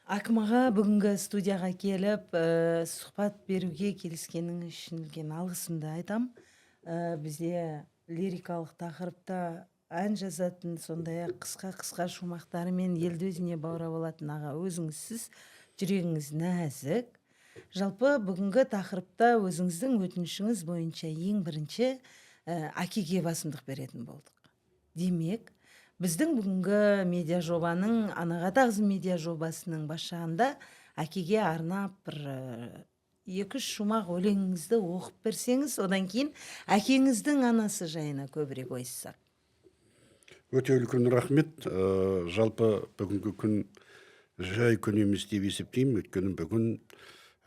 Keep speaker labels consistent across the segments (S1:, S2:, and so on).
S1: Әкім аға, бүгінгі студияға келіп, сұхбат беруге келіскеніңіз үшін үлкен алғысымды айтам. Бізде лирикалық тақырыпта ән жазатын, сондай ақ қысқа қысқа шумақтарымен елді өзіне баурап алатын аға өзіңізсіз, жүрегіңіз нәзік. Жалпы, бүгінгі тақырыпта өзіңіздің өтінішіңіз бойынша ең бірінші әкеге басымдық беретін болдық. Демек, біздің бүгінгі медиа жобаның, «Анаға тағзым» медиа жобасының бас жағында әкеге арнап бір екі үш шумақ өлеңіңізді оқып берсеңіз, одан кейін әкеңіздің анасы жайына көбірек ойыссақ.
S2: Өте үлкен рахмет. Жалпы бүгінгі күн жай күн емес деп есептеймін, өйткені бүгін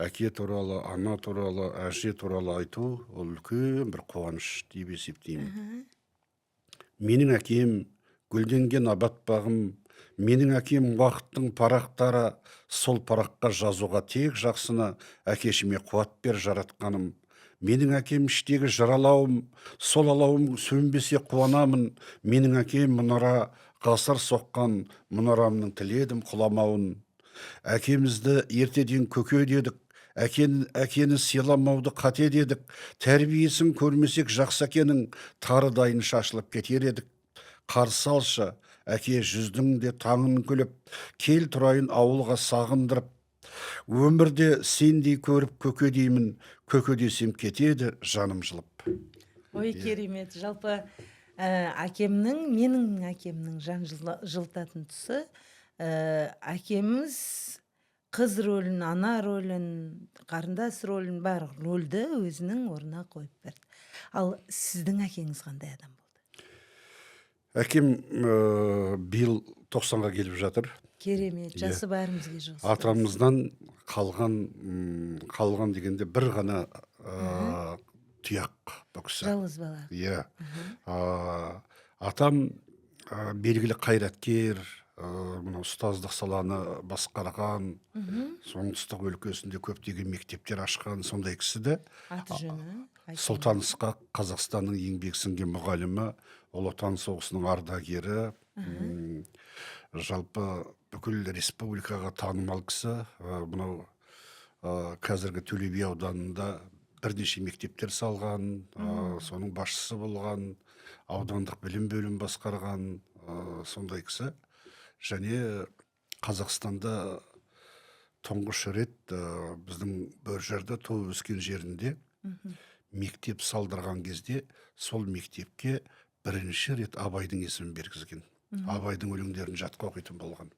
S2: әке туралы, ана туралы, әже туралы айту ол үлкен бір қуаныш деп есептеймін. Менің әкем — гүлденген абат бағым, менің әкем — уақыттың парақтары, сол параққа жазуға тек жақсыны, әкешіме қуат бер, жаратқаным. Менің әкем — іштегі жыр алауым, сол алауым сөнбесе, қуанамын. Менің әкем — мұнара, ғасыр соққан мұнарамның тіледім құламауын. Әкемізді ертеден көке дедік, әкені сыйламауды қате дедік. Тәрбиесін көрмесек жақсы әкенің, тарыдайын шашылып кетер едік. Қарсы алшы, әке, жүздің де таңын күліп, кел тұрайын ауылға сағындырып. Өмірде сендей көріп көке деймін, көке десем, кетеді жаным жылып.
S1: Ой, керемет! Жалпы, әкемнің, менің әкемнің жан жылытатын тұсы, әкеміз қыз рөлін, ана рөлін, қарындас рөлін, барлық рөлді өзінің орнына қойып берді. Ал сіздің әкеңіз қандай адам болды?
S2: Әкем биыл 90-ға келіп жатыр.
S1: Керемет, жасы бәрімізге жұқсын.
S2: Атамыздан қалған дегенде бір ғана тұяқ бұл кісі.
S1: Жалғыз бала.
S2: Иә. Атам белгілі қайраткер, мынау ұстаздық саланы басқарған, оңтүстік өлкесінде көптеген мектептер ашқан сондай кісі де.
S1: Аты жөні?
S2: Сұлтан Ысқақ, Қазақстанның еңбек сіңген мұғалімі, Ұлы Отан соғысының ардагері, жалпы бүкіл республикаға танымал кісі. Мынау қазіргі Төле би ауданында бірнеше мектептер салған, соның басшысы болған, аудандық білім бөлімін басқарған, сондай кісі. Және Қазақстанда тұңғыш рет біздің Бөржарда, туып өскен жерінде мектеп салдырған кезде, сол мектепке бірінші рет Абайдың есімін бергізген, Абайдың өлеңдерін жатқа оқитын болған.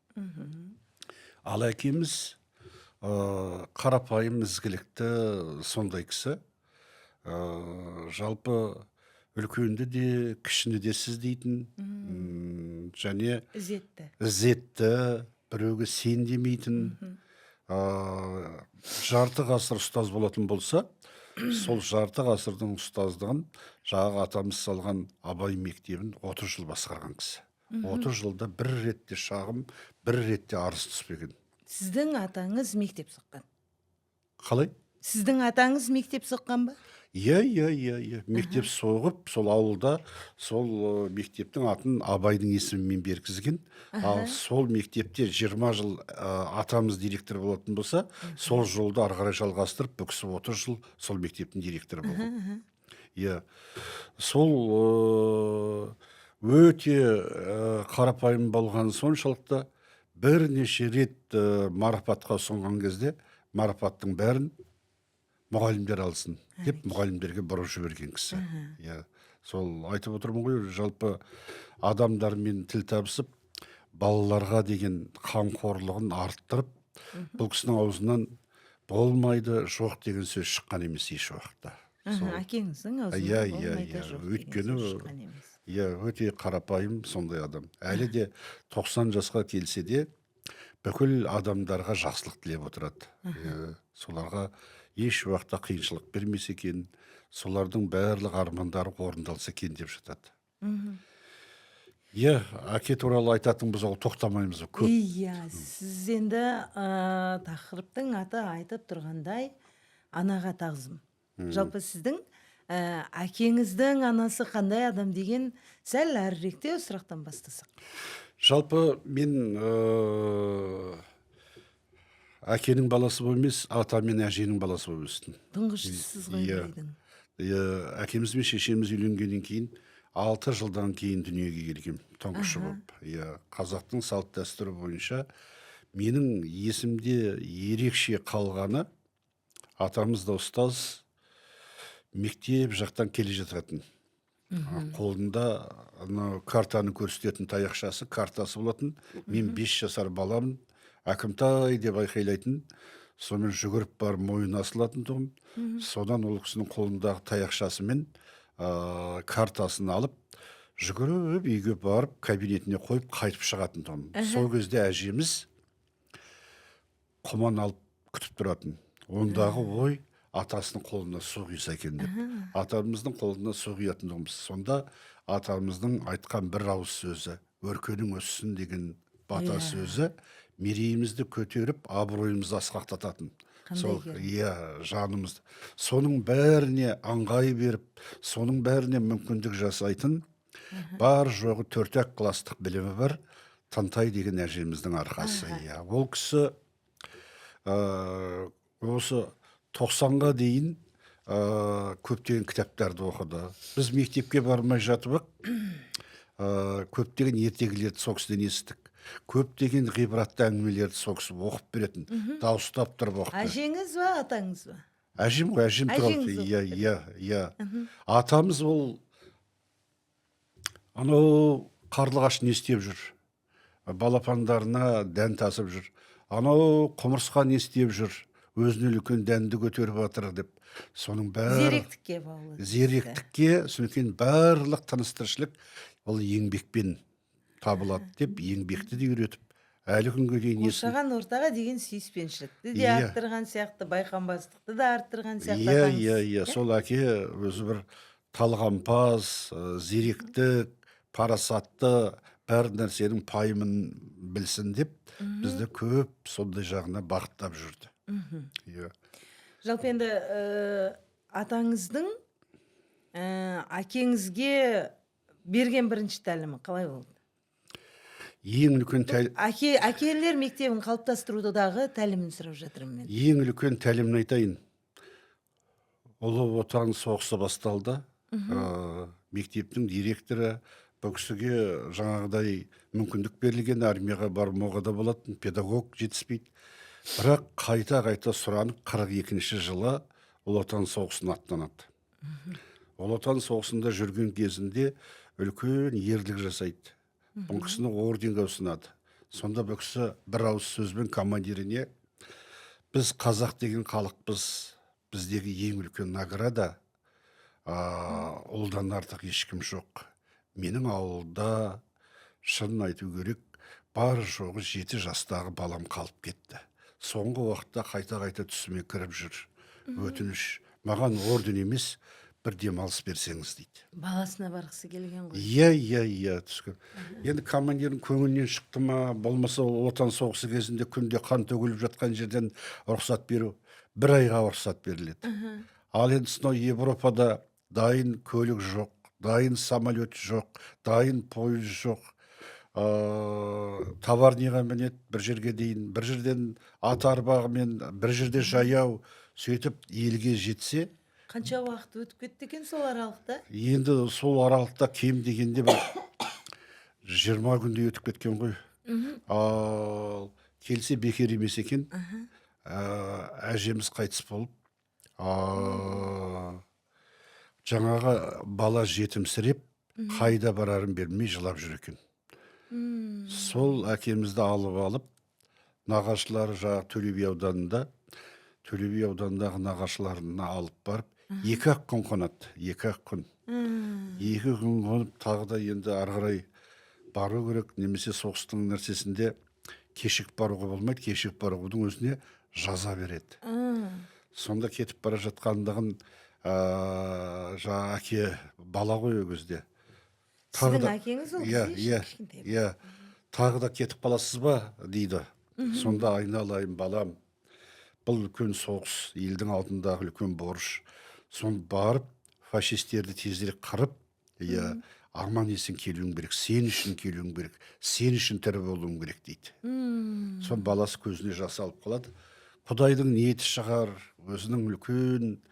S2: Ал әкеміз қарапайым, ізгілікті сондай кісі. Жалпы үлкенді де, кішіні де сіз дейтін. Және
S1: Ізетті.
S2: ізетті, біреуге сен демейтін. Жарты ғасыр ұстаз болатын болса, сол жарты ғасырдың ұстаздығын жаңағы атамыз салған Абай мектебін 30 жыл басқарған кісі. 30 жылда бір ретте шағым, бір ретте арыз түспеген.
S1: Сіздің атаңыз мектеп соққан?
S2: Қалай?
S1: Сіздің атаңыз мектеп соққан ба?
S2: Иә, мектеп соғып, сол ауылда сол мектептің атын Абайдың есімімен бергізген. Ал сол мектепте 20 жыл атамыз директор болатын болса, сол жолды ары қарай жалғастырып, бұл кісі 30 жыл сол мектептің директоры болған. Иә, сол өте қарапайым болған соншалықты, бірнеше рет марапатқа ұсынған кезде, марапаттың бәрін мұғалімдер алсын деп, мұғалімдерге бұрып жіберген кісі. Иә, сол айтып отырмын ғой, жалпы адамдармен тіл табысып, балаларға деген қамқорлығын арттырып, бұл кісінің аузынан болмайды, жоқ деген сөз шыққан емес еш уақытта.
S1: Әкеңіздің аузынан болмайды, жоқ деген сөз шыққан емес.
S2: Иә, өте қарапайым сондай адам. Әлі де 90 жасқа келсе де, бүкіл адамдарға жақсылық тілеп отырады. Иә, соларға еш уақытта қиыншылық бермесе екен, солардың барлық армандары орындалса екен деп жатады. Иә, әке туралы айтатын болсақ, ол тоқтамаймыз ғой, көп.
S1: Иә, сіз енді тақырыптың аты айтып тұрғандай, анаға тағзым. Жалпы, сіздің әкеңіздің анасы қандай адам деген сәл әріректеу сұрақтан бастасақ.
S2: Жалпы мен Әкенің баласы болып емес, ата мен әженің баласы болып өстім.
S1: Тұңғышысыз ғой
S2: Иә.
S1: Үйдің.
S2: Иә, әкеміз бен шешеміз үйленгеннен кейін 6 жылдан кейін дүниеге келгем, тұңғышы болып. Иә, қазақтың салт дәстүрі бойынша менің есімде ерекше қалғаны, атамыз да ұстаз, мектеп жақтан келе жататын. Қолында анау картаны көрсететін таяқшасы, картасы болатын. Мен 5 жасар баламын, «Әкімтай» деп айқайлайтын. Сонымен жүгіріп барып мойнына асылатын тұғым. Содан ол кісінің қолындағы таяқшасымен картасын алып, жүгіріп үйге барып, кабинетіне қойып, қайтып шығатын тұғым. Сол кезде әжеміз құман алып күтіп тұратын. Ондағы ой: атасының қолына су құйса екен деп. Атамыздың қолына су құятын тұғынбыз. Сонда атамыздың айтқан бір ауыз сөзі, «Өркенің өссін» деген бата сөзі мерейімізді көтеріп, абыройымызды асқақтататын.
S1: Қандай
S2: Сол
S1: керемет.
S2: Иә, жанымызды соның бәріне аңғай беріп, соның бәріне мүмкіндік жасайтын бар жоғы төрт ақ класстық білімі бар Тантай деген әжеміздің арқасы. Иә, ол кісі осы 90-ға дейін көптеген кітаптарды оқыды. Біз мектепке бармай жатып ақ көптеген ертегілерді сол кісіден естідік, көптеген ғибратты әңгімелерді сол кісі оқып беретін, дауыстап тұрып оқып беретін.
S1: Әжеңіз ба, атаңыз ба?
S2: Әжем ғой, әжем туралы.
S1: Әжеңіз.
S2: Иә, иә, иә. Атамыз ол анау қарлығаш не істеп жүр, балапандарына дән тасып жүр, анау құмырсқа не істеп жүр, өзінен үлкен дәнді көтеріп жатыр деп, соның бәрі
S1: Зеректікке баулыды.
S2: Зеректікке. Содан кейін барлық тыныс тіршілік ол еңбекпен табылады деп, еңбекті де үйретіп, әлі күнге дейін есім
S1: Қоршаған ортаға деген сүйіспеншілікті де арттырған сияқты, байқамбастықты да арттырған сияқты атаңыз.
S2: Иә, сол әке өзі бір талғампаз, зеректік, парасатты, бәр нәрсенің пайымын білсін деп, бізді көп сондай жағына бағыттап жүрді. Иә.
S1: Жалпы енді атаңыздың әкеңізге берген бірінші тәлімі қалай болды?
S2: Ең үлкен
S1: Әкелер мектебін қалыптастырудағы тәлімін сұрап жатырмын мен.
S2: Ең үлкен тәлімін айтайын. Ұлы Отан соғысы басталды. Мектептің директоры бұл кісіге жаңағыдай мүмкіндік берілген, армияға бармауға да болатын, педагог жетіспейді. Бірақ қайта қайта сұранып, 42 жылы Ұлы Отан соғысына аттанады. Ұлы Отан соғысында жүрген кезінде үлкен ерлік жасайды. Бұл кісіні орденге ұсынады. Сонда бұл кісі бір ауыз сөзбен командиріне: «Біз қазақ деген халықпыз, біздегі ең үлкен награда ұлдан артық ешкім жоқ. Менің ауылда, шынын айту керек, бар жоғы 7 жастағы балам қалып кетті. Соңғы уақытта қайта қайта түсіме кіріп жүр. Өтініш, маған орден емес, бір демалыс берсеңіз», — дейді.
S1: Баласына барғысы келген ғой.
S2: Иә, түскен. Енді командирдің көңілінен шықты ма, болмаса ол Отан соғысы кезінде күнде қан төгіліп жатқан жерден рұқсат беру, бір айға рұқсат беріледі. Ал енді сонау Европада дайын көлік жоқ, дайын самолет жоқ, дайын пойыз жоқ. Товарныйға мінеді бір жерге дейін, бір жерден ат арбамен, бір жерде жаяу, сөйтіп елге жетсе.
S1: Қанша уақыт өтіп кетті екен сол аралықта?
S2: Енді сол аралықта кем дегенде бір 20 күндей өтіп кеткен ғой. Ал келсе, бекер емес екен. Әжеміз қайтыс болып, жаңағы бала жетімсіреп, қайда барарын білмей жылап жүр екен. Сол әкемізді алып, нағашылары жаңағы Төле би ауданында, Төле би ауданындағы нағашыларына алып барып, 2 ақ күн қонады, 2 ақ күн. 2 күн қонып, тағы да енді ары қарай бару керек, немесе соғыстың нәрсесінде кешігіп баруға болмайды, кешігіп барудың өзіне жаза береді. Сонда кетіп бара жатқандығын жаңа әке, бала ғой ол кезде. Тағы
S1: Сіздің әкеңіз ол
S2: иә
S1: кезде
S2: иә
S1: кішкентай.
S2: Иә, «Тағы да кетіп қаласыз ба?» — дейді. Сонда: «Айналайын балам, бұл үлкен соғыс, елдің алдындағы үлкен борыш. Соны барып, фашистерді тезірек қырып, иә, аман есен келуің керек, сен үшін келуің керек, сен үшін тірі болуың керек», — дейді. Сон баласы көзіне жас алып қалады. Құдайдың ниеті шығар, өзінің үлкен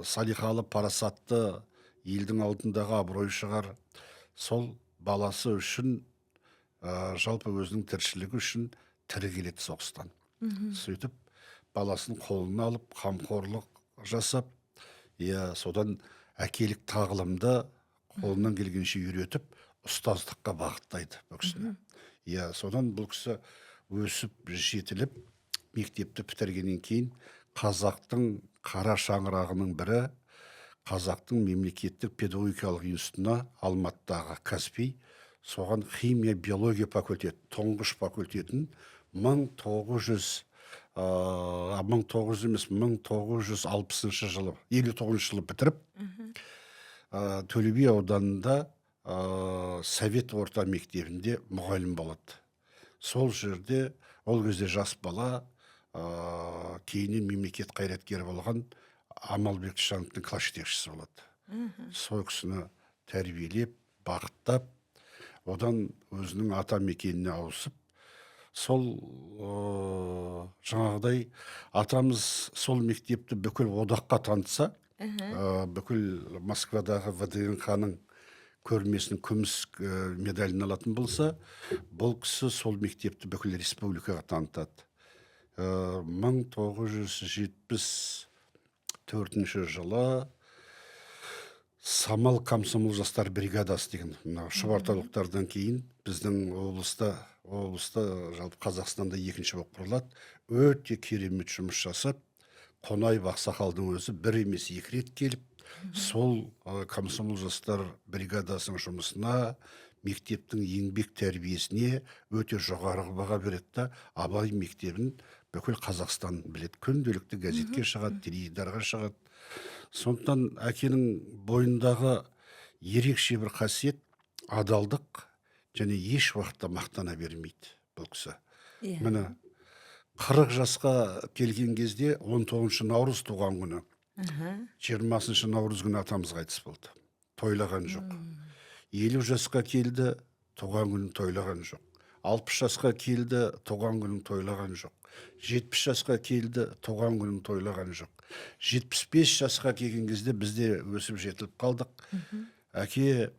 S2: салиқалы, парасатты, елдің алдындағы абыройы шығар. Сол баласы үшін, жалпы өзінің тіршілігі үшін тірі келеді соғыстан. Сөйтіп баласын қолына алып, қамқорлық жасап, иә, содан әкелік тағылымды қолынан келгенше үйретіп, ұстаздыққа бағыттайды бұл кісіні. Иә, содан бұл кісі өсіп жетіліп, мектепті бітіргеннен кейін қазақтың қара шаңырағының бірі, Қазақтың мемлекеттік педагогикалық институтына, Алматыдағы КазПИ, соған химия биология факультеті, тұңғыш факультетін 1900, 1900 емес, 1960 жылы, 59 жылы бітіріп, Төле би ауданында Совет орта мектебінде мұғалім болады. Сол жерде ол кезде жас бала, кейіннен мемлекет қайраткері болған Амалбек Тішановтың класс жетекшісі болады. Сол кісіні тәрбиелеп, бағыттап, одан өзінің ата мекеніне ауысып, сол жаңағыдай атамыз сол мектепті бүкіл одаққа танытса, бүкіл Москвадағы ВДНХ-ның көрмесінің күміс медалін алатын болса, бұл кісі сол мектепті бүкіл республикаға танытады. 1974 жылы Самал комсомол жастар бригадасы деген, мына шұбартаулықтардан кейін біздің облыста, жалпы Қазақстанда екінші болып құрылады. Өте керемет жұмыс жасап, Қонаев ақсақалдың өзі бір емес, екі рет келіп, сол комсомол жастар бригадасының жұмысына, мектептің еңбек тәрбиесіне өте жоғары баға береді да, Абай мектебін бүкіл Қазақстан біледі, күнделікті газетке шығады, теледидарға шығады. Сондықтан әкенің бойындағы ерекше бір қасиет — адалдық және еш уақытта мақтана бермейді бұл кісі. Міне, 40 жасқа келген кезде, 19 наурыз туған күні, 20 наурыз күні атамыз қайтыс болды, тойлаған жоқ. 50 жасқа келді, туған күнін тойлаған жоқ. 60 жасқа келді, туған күнін тойлаған жоқ. 70 жасқа келді, туған күнін тойлаған жоқ. 75 жасқа келген кезде бізде өсіп жетіліп қалдық. Әке,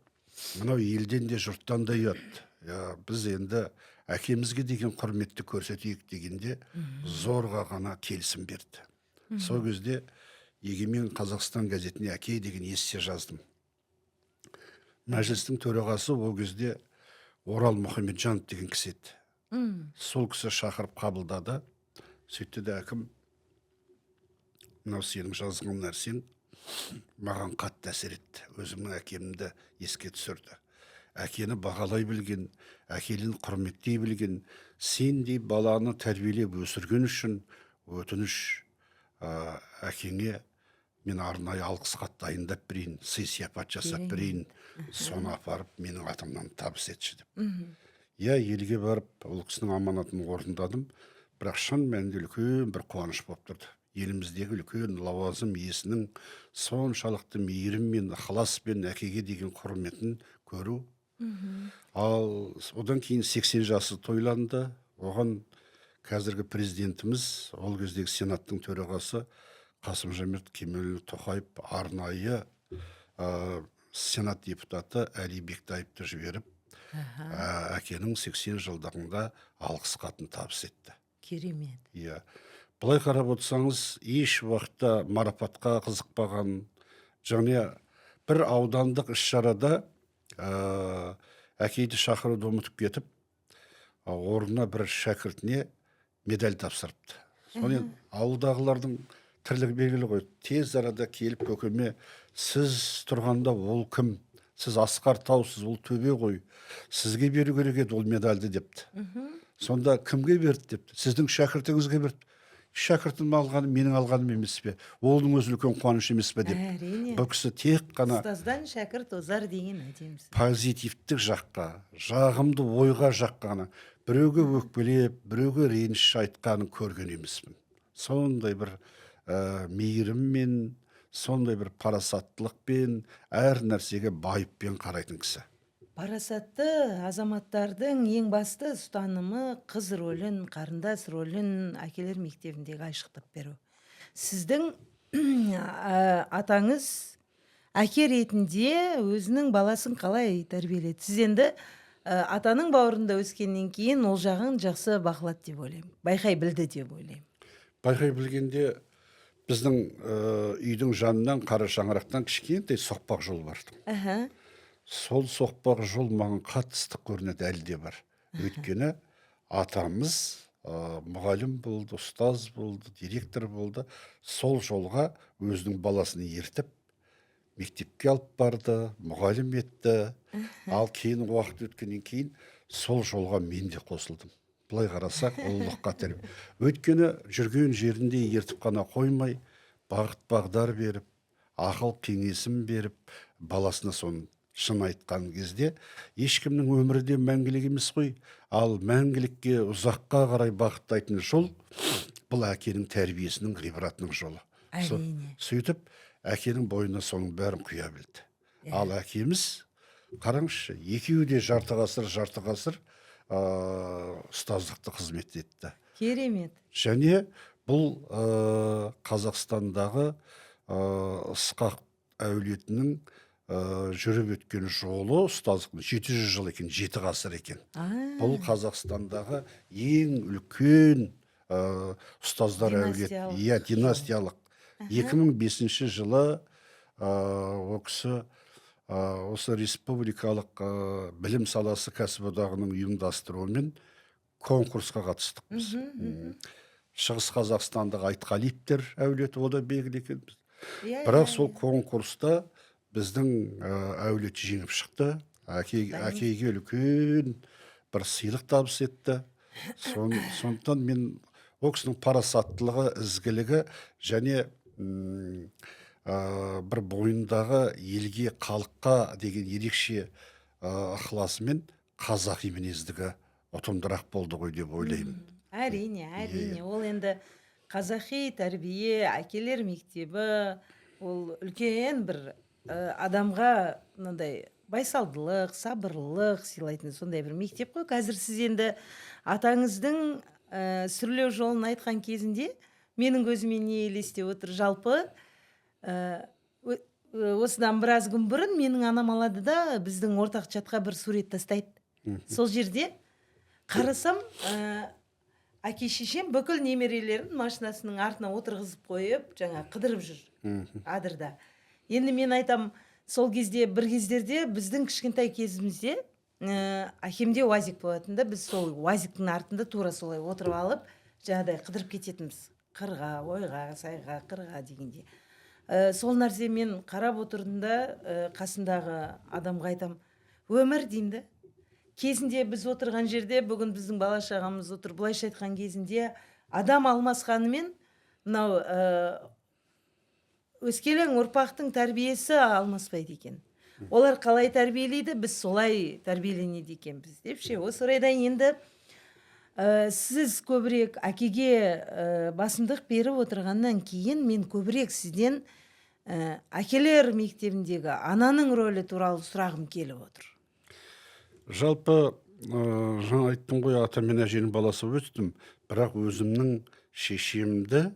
S2: мынау елден де, жұрттан да ұят, я, біз енді әкемізге деген құрметті көрсетейік дегенде, зорға ғана келісім берді. Сол кезде «Егемен Қазақстан» газетіне әке деген эссе жаздым. Мәжілістің төрағасы ол кезде Орал Мұхамеджанов деген кісі еді. Сол кісі шақырып қабылдады. Сөйтті де: «Әкім, мынау сенің жазған нәрсең маған қатты әсер етті, өзімнің әкемді еске түсірді. Әкені бағалай білген, әкені құрметтей білген сендей баланы тәрбиелеп өсірген үшін өтініш, әкеңе мен арнайы алғыс хат дайындап берейін, сый сияпат жасап берейін, соны апарып менің атымнан табыс етші», — деп. Иә, елге барып ол кісінің аманатын орындадым, бірақ шын мәнінде үлкен бір қуаныш болып тұрды, еліміздегі үлкен лауазым иесінің соншалықты мейіріммен, ықыласпен әкеге деген құрметін көру. Ал одан кейін 80 жасы тойланды. Оған қазіргі президентіміз, ол кездегі сенаттың төрағасы Қасым Жомарт Кемелұлы Тоқаев арнайы сенат депутаты Әли Бектаевты жіберіп, әкенің 80 жылдығында алғыс хатын табыс етті.
S1: Керемет.
S2: Иә, былай қарап отырсаңыз, еш уақытта марапатқа қызықпаған және бір аудандық іс шарада әкейді шақыруды ұмытып кетіп, орнына бір шәкіртіне медаль тапсырыпты. Сонымен ауылдағылардың тірлігі белгілі ғой, тез арада келіп: «Көкеме, сіз тұрғанда ол кім? Сіз асқар таусыз, ол төбе ғой, сізге беру керек еді ол медальді», — депті. Сонда: «Кімге берді?» — депті. «Сіздің шәкіртіңізге берді». «Шәкіртім алғаным менің алғаным емес пе? Оның өзі үлкен қуаныш емес пе?» — деп.
S1: Әрине.
S2: Бұл кісі тек қана
S1: «Ұстаздан шәкірт озар» деген әдемі сөз.
S2: позитивтік жаққа, жағымды ойға жаққа ғана, біреуге өкпелеп, біреуге реніш айтқанын көрген емеспін. Сондай бір мейіріммен, сондай бір парасаттылықпен, әр нәрсеге байыппен қарайтын кісі.
S1: Парасатты азаматтардың ең басты ұстанымы қыз рөлін, қарындас рөлін әкелер мектебіндегі айшықтап беру. Сіздің атаңыз әке ретінде өзінің баласын қалай тәрбиеледі? Сіз енді атаның бауырында өскеннен кейін ол жағын жақсы бақылады деп ойлаймын, байқай білді деп ойлаймын.
S2: Байқай білгенде, біздің үйдің жанынан қара шаңырақтан кішкентай соқпақ жол бар. Сол соқпақ жол маған қатты ыстық көрінеді, әлі де бар. Өйткені атамыз мұғалім болды, ұстаз болды, директор болды. Сол жолға өзінің баласын ертіп, мектепке алып барды, мұғалім етті. Ал кейін, уақыт өткеннен кейін, сол жолға мен де қосылдым. Былай қарасақ, ұлылыққа тәрбие. Өйткені жүрген жерінде ертіп қана қоймай, бағыт бағдар беріп, ақыл кеңесін беріп баласына. Соны шын айтқан кезде, ешкімнің өмірі де мәңгілік емес қой. Ал мәңгілікке, ұзаққа қарай бағыттайтын жол — бұл әкенің тәрбиесінің, ғибратының жолы. Сөйтіп әкенің бойына соның бәрін құя білді. Ал әкеміз, қараңызшы, екеуі де жарты ғасыр, жарты ғасыр ұстаздықты қызмет етті. Және бұл Қазақстандағы Ысқақ әулетінің жүріп өткен жолы, ұстаздықтың 700 жыл екен, 7 ғасыр екен. Бұл Қазақстандағы ең үлкен ұстаздар әулеті.
S1: Династиялық.
S2: Иә, династиялық. 2005 жылы ол кісі осы республикалық білім саласы кәсіподағының ұйымдастыруымен конкурсқа қатыстық біз. Шығыс Қазақстандық Айтқалиевтер әулеті, о да белгілі екен. Бірақ сол конкурста біздің әулет жеңіп шықты. Әкеге үлкен бір сыйлық табыс етті. Сондықтан мен ол кісінің парасаттылығы, ізгілігі және бір бойындағы елге, халыққа деген ерекше ықыласымен қазақи мінездігі ұтымдырақ болды ғой деп ойлаймын.
S1: Әрине, әрине. Ол енді қазақи тәрбие, әкелер мектебі, ол үлкен бір адамға мынандай байсалдылық, сабырлылық сыйлайтын сондай бір мектеп қой. Қазір сіз енді атаңыздың сүрлеу жолын айтқан кезінде менің көзіме не елестеп отыр? Жалпы осыдан біраз күн бұрын менің анам алады да, біздің ортақ чатқа бір сурет тастайды. Сол жерде қарасам, әке шешем бүкіл немерелерін машинасының артына отырғызып қойып, жаңа қыдырып жүр адырда. Енді мен айтам, сол кезде, бір кездерде, біздің кішкентай кезімізде әкемде уазик болатын да, біз сол уазиктің артында тура солай отырып алып, жаңағыдай қыдырып кететінбіз қырға, ойға, сайға, қырға дегенде. Сол нәрсе мен қарап отырдым да, қасымдағы адамға айтам: өмір деймін да, кезінде біз отырған жерде бүгін біздің бала шағамыз отыр. Былайша айтқан кезінде, адам алмасқанымен, мынау өскелең ұрпақтың тәрбиесі алмаспайды екен. Олар қалай тәрбиелейді, біз солай тәрбиеленеді екенбіз деп ше. Осы орайда енді сіз көбірек әкеге басымдық беріп отырғаннан кейін, мен көбірек сізден әкелер мектебіндегі ананың рөлі туралы сұрағым келіп отыр.
S2: Жалпы жаңа айттым ғой, ата мен әженің баласы болып өстім, бірақ өзімнің шешемді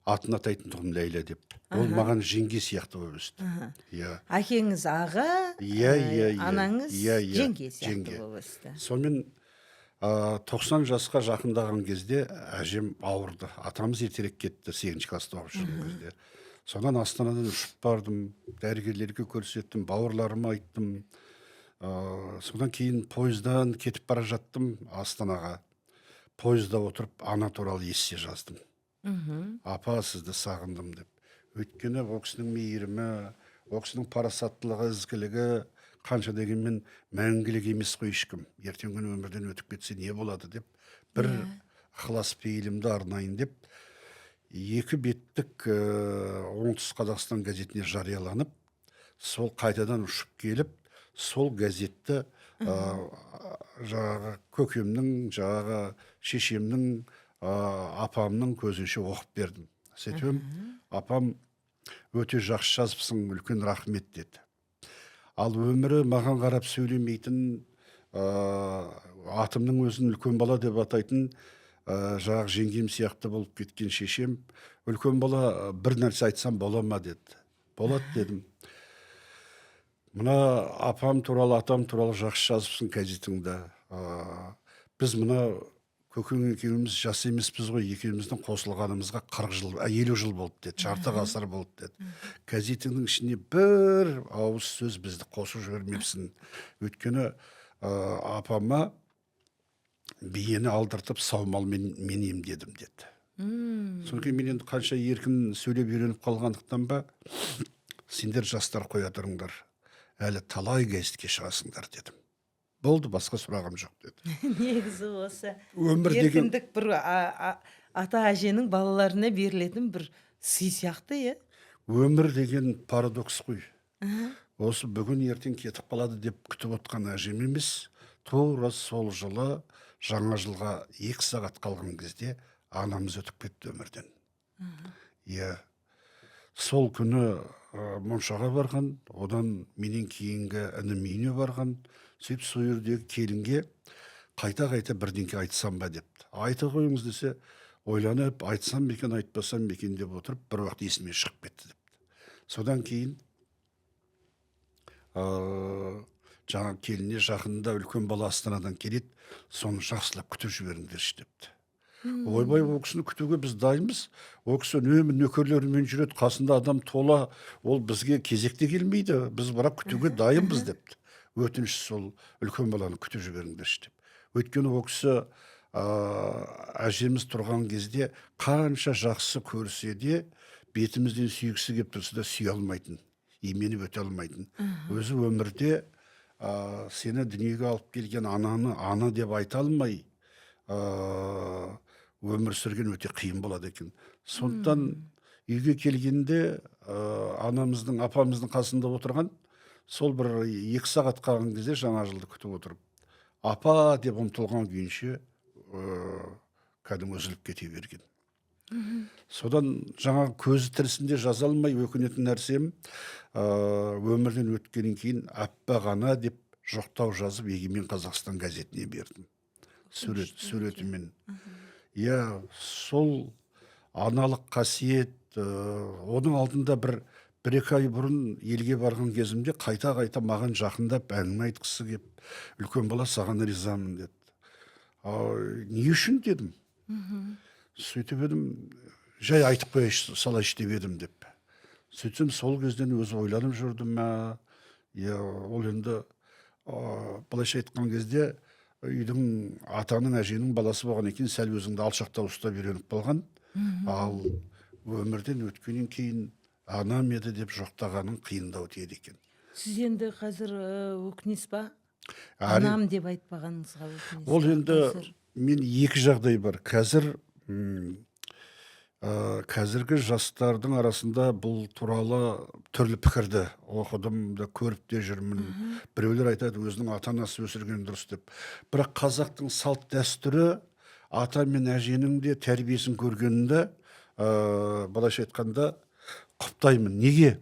S2: атын атайтын тұғым Ләйлә деп. Ол маған жеңге сияқты болып өсті, иә.
S1: Әкеңіз аға,
S2: Иә, иә, иә.
S1: анаңыз
S2: Иә, иә,
S1: жеңге сияқты
S2: жеңге.
S1: болып өсті.
S2: Сонымен 90 жасқа жақындаған кезде әжем ауырды. Атамыз ертерек кетті, сегізінші класста оқып жүрген кезде. Содан Астанадан ұшып бардым, дәрігерлерге көрсеттім, бауырларыма айттым. Содан кейін пойыздан кетіп бара жаттым Астанаға. Пойызда отырып ана туралы эссе жаздым. Апа, сізді сағындым деп. Өйткені ол кісінің мейірімі, ол кісінің парасаттылығы, ізгілігі қанша дегенмен мәңгілік емес қой ешкім. Ертеңгі күні өмірден өтіп кетсе не болады деп, бір ықылас пейілімді арнайын деп, екі беттік Оңтүстік Қазақстан газетіне жарияланып, сол қайтадан ұшып келіп, сол газетті жаңағы көкемнің, жаңағы шешемнің, апамның көзінше оқып бердім. Сөйтіп, апам: «Өте жақсы жазыпсың, үлкен рахмет», — деді. Ал өмірі маған қарап сөйлемейтін, атымның өзін үлкен бала деп атайтын, жаңағы жеңгем сияқты болып кеткен шешем: «Үлкен бала, бір нәрсе айтсам бола ма?» – деді. «Болады», – дедім. «Мына апам туралы, атам туралы жақсы жазыпсың газетіңде. Біз мына көкең екеуміз жас емеспіз ғой, екеуміздің қосылғанымызға 40 жыл, 50 жыл болды», – деді, «жарты ғасыр болды», – деді. «Газетіңнің ішіне бір ауыз сөз бізді қосып жібермепсің. Өйткені апама биені алдыртып, саумалмен мен емдедім», – деді. Содан кейін мен енді қанша еркін сөйлеп үйреніп қалғандықтан ба: «Сендер, жастар, қоя тұрыңдар, әлі талай газетке шығасыңдар», – дедім. «Болды, басқа сұрағым жоқ», – деді.
S1: Негізі осы
S2: Өмір деген
S1: еркіндік бір ата әженің балаларына берілетін бір сый сияқты, иә.
S2: Өмір деген парадокс қой. Осы бүгін ертең кетіп қалады деп күтіп отқан әжем емес, тура сол жылы жаңа жылға 2 сағат қалған кезде анамыз өтіп кетті өмірден. Иә, сол күні моншаға барған, одан менен кейінгі інім үйіне барған. Сөйтіп сол жердегі келінге қайта қайта бірдеңке айтсам ба депті. «Айта қойыңыз», – десе, ойланып, айтсам ба екен, айтпасам ба екен деп отырып, бір уақыт есіме шығып кетті депті. Содан кейін жаңағы келініне: «Жақында үлкен бала Астанадан келеді, соны жақсылап күтіп жіберіңдерші», – депті. «Ойбай, ол кісіні күтуге біз дайынбыз. Ол кісі үнемі нөкерлерімен жүреді, қасында адам тола, ол бізге кезекте келмейді, біз бірақ күтуге дайынбыз», – депті. «Өтініш, сол үлкен баланы күтіп жіберіңдерші», – деп. Өйткені ол кісі әжеміз тұрған кезде қанша жақсы көрсе де, бетімізден сүйгісі келіп тұрса да, сүйе алмайтын, именіп өте алмайтын. Өзі өмірде сені дүниеге алып келген ананы ана деп айта алмай өмір сүрген өте қиын болады екен. Сондықтан үйге келгенде анамыздың, апамыздың қасында отырған сол бір 2 сағат қалған кезде, жаңа жылды күтіп отырып, «апа» деп ұмтылған күйінше кәдімгі үзіліп кете берген. Содан жаңағы көзі тірісінде жаза алмай өкінетін нәрсем, өмірден өткеннен кейін «Аппақ ана» деп жоқтау жазып, «Егемен Қазақстан» газетіне бердім суретімен. Иә, сол аналық қасиет. Оның алдында бір екі ай бұрын елге барған кезімде қайта қайта маған жақындап әңгіме айтқысы келіп: «Үлкен бала, саған ризамын», – деді. «А, не үшін?» – дедім. Сөйтіп едім, жай айтып қояйыншы салайыншы деп едім деп. Сөйтсем, сол кезден өзі ойланып жүрді ма. Иә, ол енді былайша айтқан кезде, үйдің, атаның, әженің баласы болғаннан кейін, сәл өзіңді алшақтау ұстап үйреніп қалған. Ал өмірден өткеннен кейін анам еді деп жоқтағаның қиындау тиеді екен.
S1: Сіз енді қазір өкінесіз ба?
S2: Әрине.
S1: Анам деп айтпағаныңызға өкінесіз
S2: Ол
S1: ба
S2: енді
S1: қазір?
S2: мен екі жағдай бар қазір. Қазіргі жастардың арасында бұл туралы түрлі пікірді оқыдым да, көріп те жүрмін. Біреулер айтады, өзінің ата анасы өсірген дұрыс деп. Бірақ қазақтың салт дәстүрі ата мен әженің де тәрбиесін көргенінде, былайша айтқанда, құптаймын. Неге?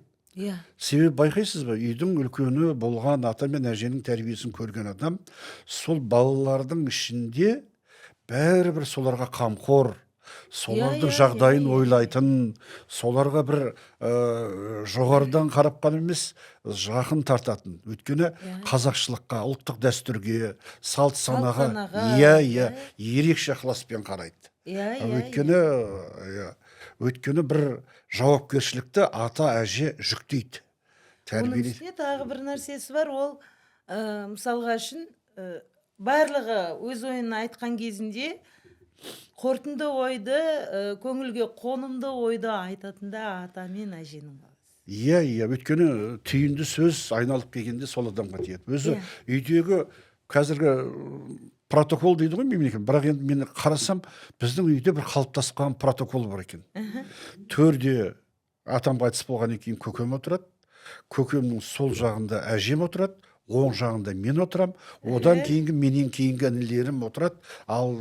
S2: Себебі байқайсыз ба, үйдің үлкені болған, ата мен әженің тәрбиесін көрген адам сол балалардың ішінде бәрібір соларға қамқор, солардың жағдайын ойлайтын, соларға бір жоғарыдан қарап қана емес, жақын тартатын. Өйткені қазақшылыққа, ұлттық дәстүрге, салт санаға
S1: санаға,
S2: иә, ерекше ықыласпен қарайды.
S1: иә иә
S2: Өйткені, иә, өйткені бір жауапкершілікті ата әже жүктейді,
S1: Оның
S2: тәрбиелейді.
S1: үстіне тағы бір нәрсесі бар. Ол мысалға үшін, барлығы өз ойын айтқан кезінде қорытынды ойды, көңілге қонымды ойды айтатын да ата мен әженің баласы.
S2: Иә, өйткені түйінді сөз айналып келгенде сол адамға тиеді өзі. Үйдегі қазіргі протокол дейді ғой мемлекет, бірақ енді мен қарасам, біздің үйде бір қалыптасып қалған протокол бар екен. Төрде атам қайтыс болғаннан кейін көкем отырады, көкемнің сол жағында әжем отырады, оң жағында мен отырам, одан кейінгі, менен кейінгі інілерім отырады. Ал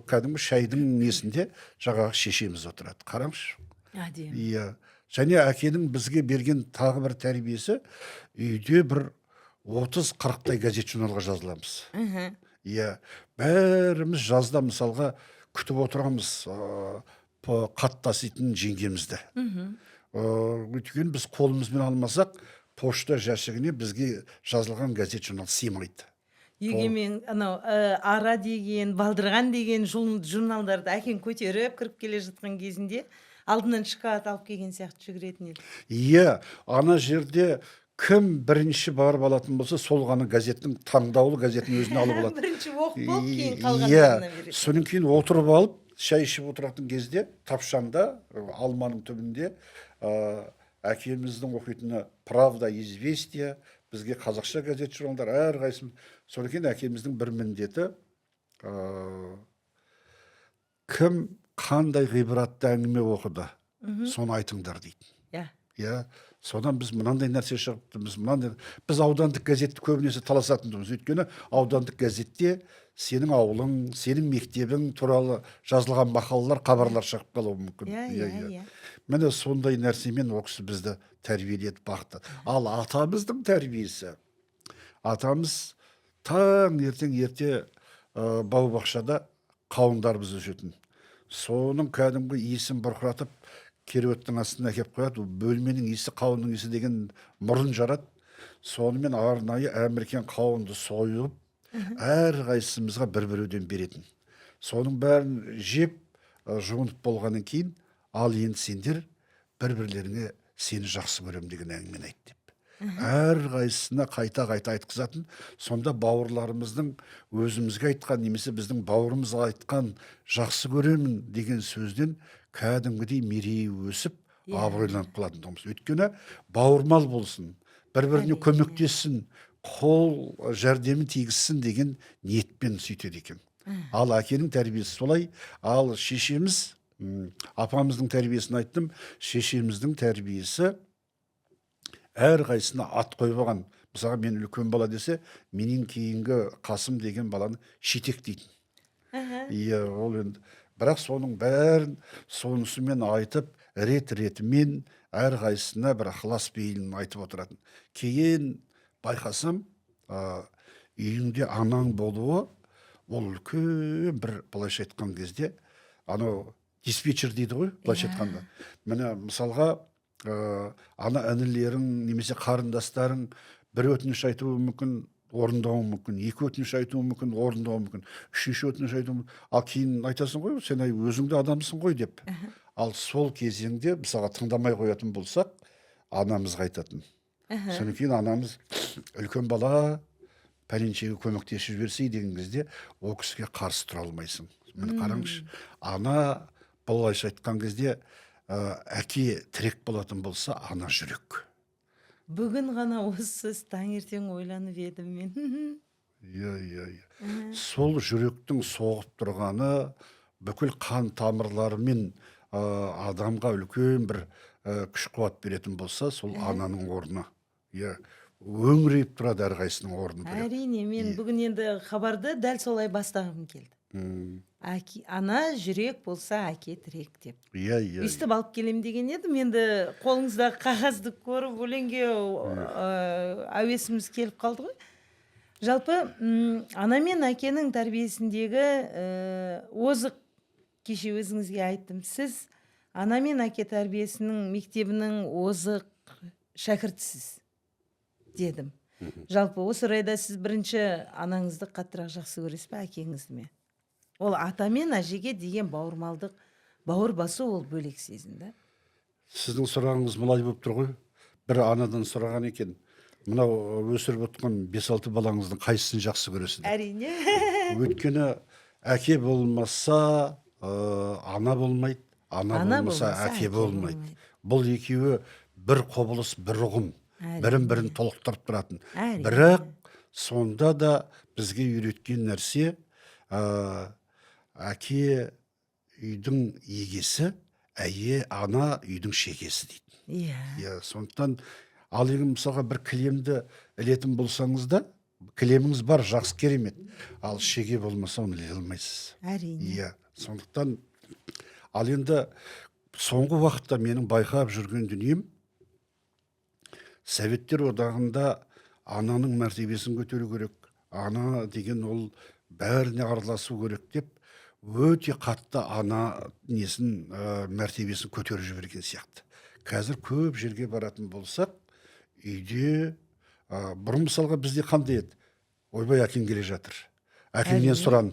S2: кәдімгі шайдың несінде жаңағы шешеміз отырады, қараңызшы.
S1: Әдемі.
S2: Иә, және әкенің бізге берген тағы бір тәрбиесі: үйде бір 30-40-тай газет журналға жазыламыз. Иә, бәріміз жазда, мысалға, күтіп отырамыз хат таситын жеңгемізді. Өйткені біз қолымызбен алмасақ, пошта жәшігіне бізге жазылған газет журнал сыймайды.
S1: Егемен, анау Ара деген, Балдырған деген журналдарды әкең көтеріп кіріп келе жатқан кезінде алдынан шоколад алып келген сияқты жүгіретін еді.
S2: Иә, ана жерде кім бірінші барып алатын болса, сол ғана газеттің, таңдаулы газетін өзіне алып алады.
S1: Бірінші оқып болып, кейін қалғандарына береді.
S2: Содан кейін отырып алып, шай ішіп отыратын кезде тапшанда, алманың түбінде, әкеміздің оқитыны «Правда», «Известия», бізге қазақша газет журналдар әрқайсымыз. Содан кейін әкеміздің бір міндеті, кім қандай ғибратты әңгіме оқыды, соны айтыңдар дейді. Иә, содан біз мынандай нәрсе шығыпты, біз мынандай, біз аудандық газетті көбінесе таласатынбыз, өйткені аудандық газетте сенің ауылың, сенің мектебің туралы жазылған мақалалар, хабарлар шығып қалуы мүмкін.
S1: иә иә иә
S2: Міне, сондай нәрсемен ол кісі бізді тәрбиеледі, бақты. Ал атамыздың тәрбиесі: атамыз таңертең ерте бау бақшада қауындарымыз өсетін, соның кәдімгі иісін бұрқыратып кереуеттің астына әкеліп қояды. Бөлменің иісі, қауынның иісі деген мұрын жарады. Сонымен арнайы әміркен қауынды сойып, әрқайсымызға бір біреуден беретін. Соның бәрін жеп, жуынып болғаннан кейін: «Ал енді сендер бір бірлеріңе сені жақсы көремін деген әңгімені айт», – деп әрқайсысына қайта қайта айтқызатын. Сонда бауырларымыздың өзімізге айтқан немесе біздің бауырымызға айтқан «жақсы көремін» деген сөзден кәдімгідей мерейі өсіп, абыройланып қалатын тұғынбыз. Өйткені бауырмал болсын, бір біріне көмектессін, қол жәрдемін тигізсін деген ниетпен сөйтеді екен. Ал әкенің тәрбиесі солай. Ал шешеміз, апамыздың тәрбиесін айттым, шешеміздің тәрбиесі әрқайсысына ат қойып алған. Мысалға, мен үлкен бала десе, менен кейінгі Қасым деген баланы Шетек дейтін. Иә, ол енді, бірақ соның бәрін сонысымен айтып, рет ретімен әрқайсысына бір ықылас пейілін айтып отыратын. Кейін байқасам, үйіңде анаң болуы ол үлкен бір, былайша айтқан кезде, анау диспетчер дейді ғой, былайша айтқанда. Міне, мысалға, ана інілерің немесе қарындастарың бір өтініш айтуы мүмкін, орындауы мүмкін, екі өтініш айтуы мүмкін, орындауы мүмкін, үшінші өтініш айтуы мүмкін. Ал кейін айтасың ғой: «Сен, ай, өзің де адамсың ғой», – деп. Ал сол кезеңде, мысалға, тыңдамай қоятын болсақ, анамызға айтатын. Содан кейін анамыз: «Үлкен бала пәленшеге көмектесіп жіберсей», – деген кезде ол кісіге қарсы тұра алмайсың. Міне, қараңызшы, ана, былайша айтқан кезде, әке тірек болатын болса, ана жүрек.
S1: Бүгін ғана осы сөз, таңертең ойланып едім мен.
S2: Иә, сол жүректің соғып тұрғаны бүкіл қан тамырларымен адамға үлкен бір күш қуат беретін болса, сол ананың орны, иә, өңірейіп тұрады, әрқайсысының орны бөлек.
S1: Әрине, мен бүгін енді хабарды дәл солай бастағым келді. Әке, ана жүрек болса, әке тірек деп.
S2: иә иә
S1: Өйстіп алып келем деген едім, енді қолыңыздағы қағазды көріп, өлеңге әуесіміз келіп қалды ғой. Жалпы, ана мен әкенің тәрбиесіндегі озық, кеше өзіңізге айттым, сіз ана мен әке тәрбиесінің мектебінің озық шәкіртісіз дедім. Жалпы, осы орайда сіз бірінші анаңызды қаттырақ жақсы көресіз бе, әкеңізді ме? Ол ата мен әжеге деген бауырмалдық, бауыр басу, ол бөлек сезім да.
S2: Сіздің сұрағыңыз былай болып тұр ғой. Бір анадан сұраған екен: «Мынау өсіріп отқан бес алты балаңыздың қайсысын жақсы көресіз?» – деп. Өйткені әке болмаса, ана болмайды, ана
S1: Ана
S2: болмаса,
S1: болмаса,
S2: әке
S1: әке
S2: болмайды.
S1: болмайды.
S2: Бұл екеуі бір құбылыс, бір ұғым, бірін бірін толықтырып тұратын. Бірақ сонда да бізге үйреткен нәрсе, әке үйдің егесі, ана үйдің шегесі дейді. Иә, сондықтан, ал егер, мысалға, бір кілемді ілетін болсаңыз да, кілеміңіз бар, жақсы, керемет, ал шеге болмаса, оны іле алмайсыз. Иә, сондықтан, ал енді соңғы уақытта менің байқап жүрген дүнием, Советтер Одағында Ананың мәртебесін көтеру керек, ана деген ол бәріне араласу керек деп өте қатты ана несін, мәртебесін көтеріп жіберген сияқты. Қазір көп жерге баратын болсақ, үйде, бұрын, мысалға, бізде қандай еді? «Ойбай, әкең келе жатыр, әкеңнен сұран»,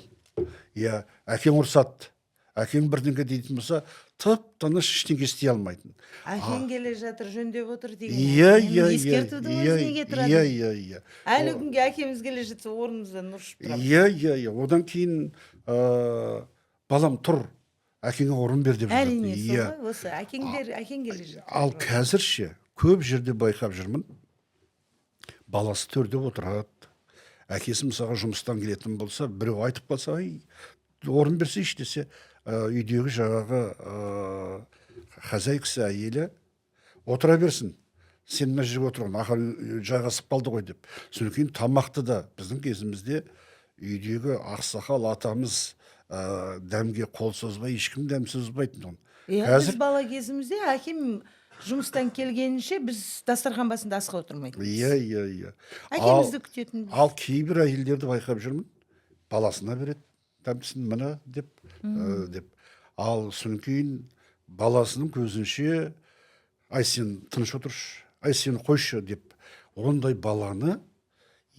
S2: иә, «әкең ұрсады», әкең бірдеңе дейтін болса, тып тыныш ештеңе істей алмайтын.
S1: «Әкең келе жатыр, жөндеп отыр» деген
S2: иә иә
S1: ескертудің өзі неге тұрады?
S2: иә иә иә
S1: Әлі күнге әкеміз келе жатса, орнымыздан ұшып тұрамыз.
S2: Иә, одан кейін «Балам, тұр, әкеңе орын бер» деп жататын.
S1: Әрине, сол ғой, осы әкеңдер, әкең келе жатыр.
S2: Ал қазір ше, көп жерде байқап жүрмін, баласы төрде отырады, әкесі, мысалға, жұмыстан келетін болса, біреу айтып қалса, «Ай, орын берсейші» десе, үйдегі жаңағы хозяйкасы, әйелі «Отыра берсін, сен мына жерге отырған, ақыры жайғасып қалды ғой» деп. Содан кейін тамақты да, біздің кезімізде үйдегі ақсақал атамыз дәмге қол созбай, ешкім дәм созбайтын тұғын.
S1: Иә, біз бала кезімізде әкем жұмыстан келгенше біз дастархан басында асқа отырмайтынбыз.
S2: иә иә иә
S1: Әкемізді күтетінбіз.
S2: Ал кейбір әйелдерді байқап жүрмін, баласына береді дәмдісін, «Міне» деп, деп. Ал содан кейін баласының көзінше «Ай, сен тыныш отыршы, ай, сен қойшы» деп, ондай баланы,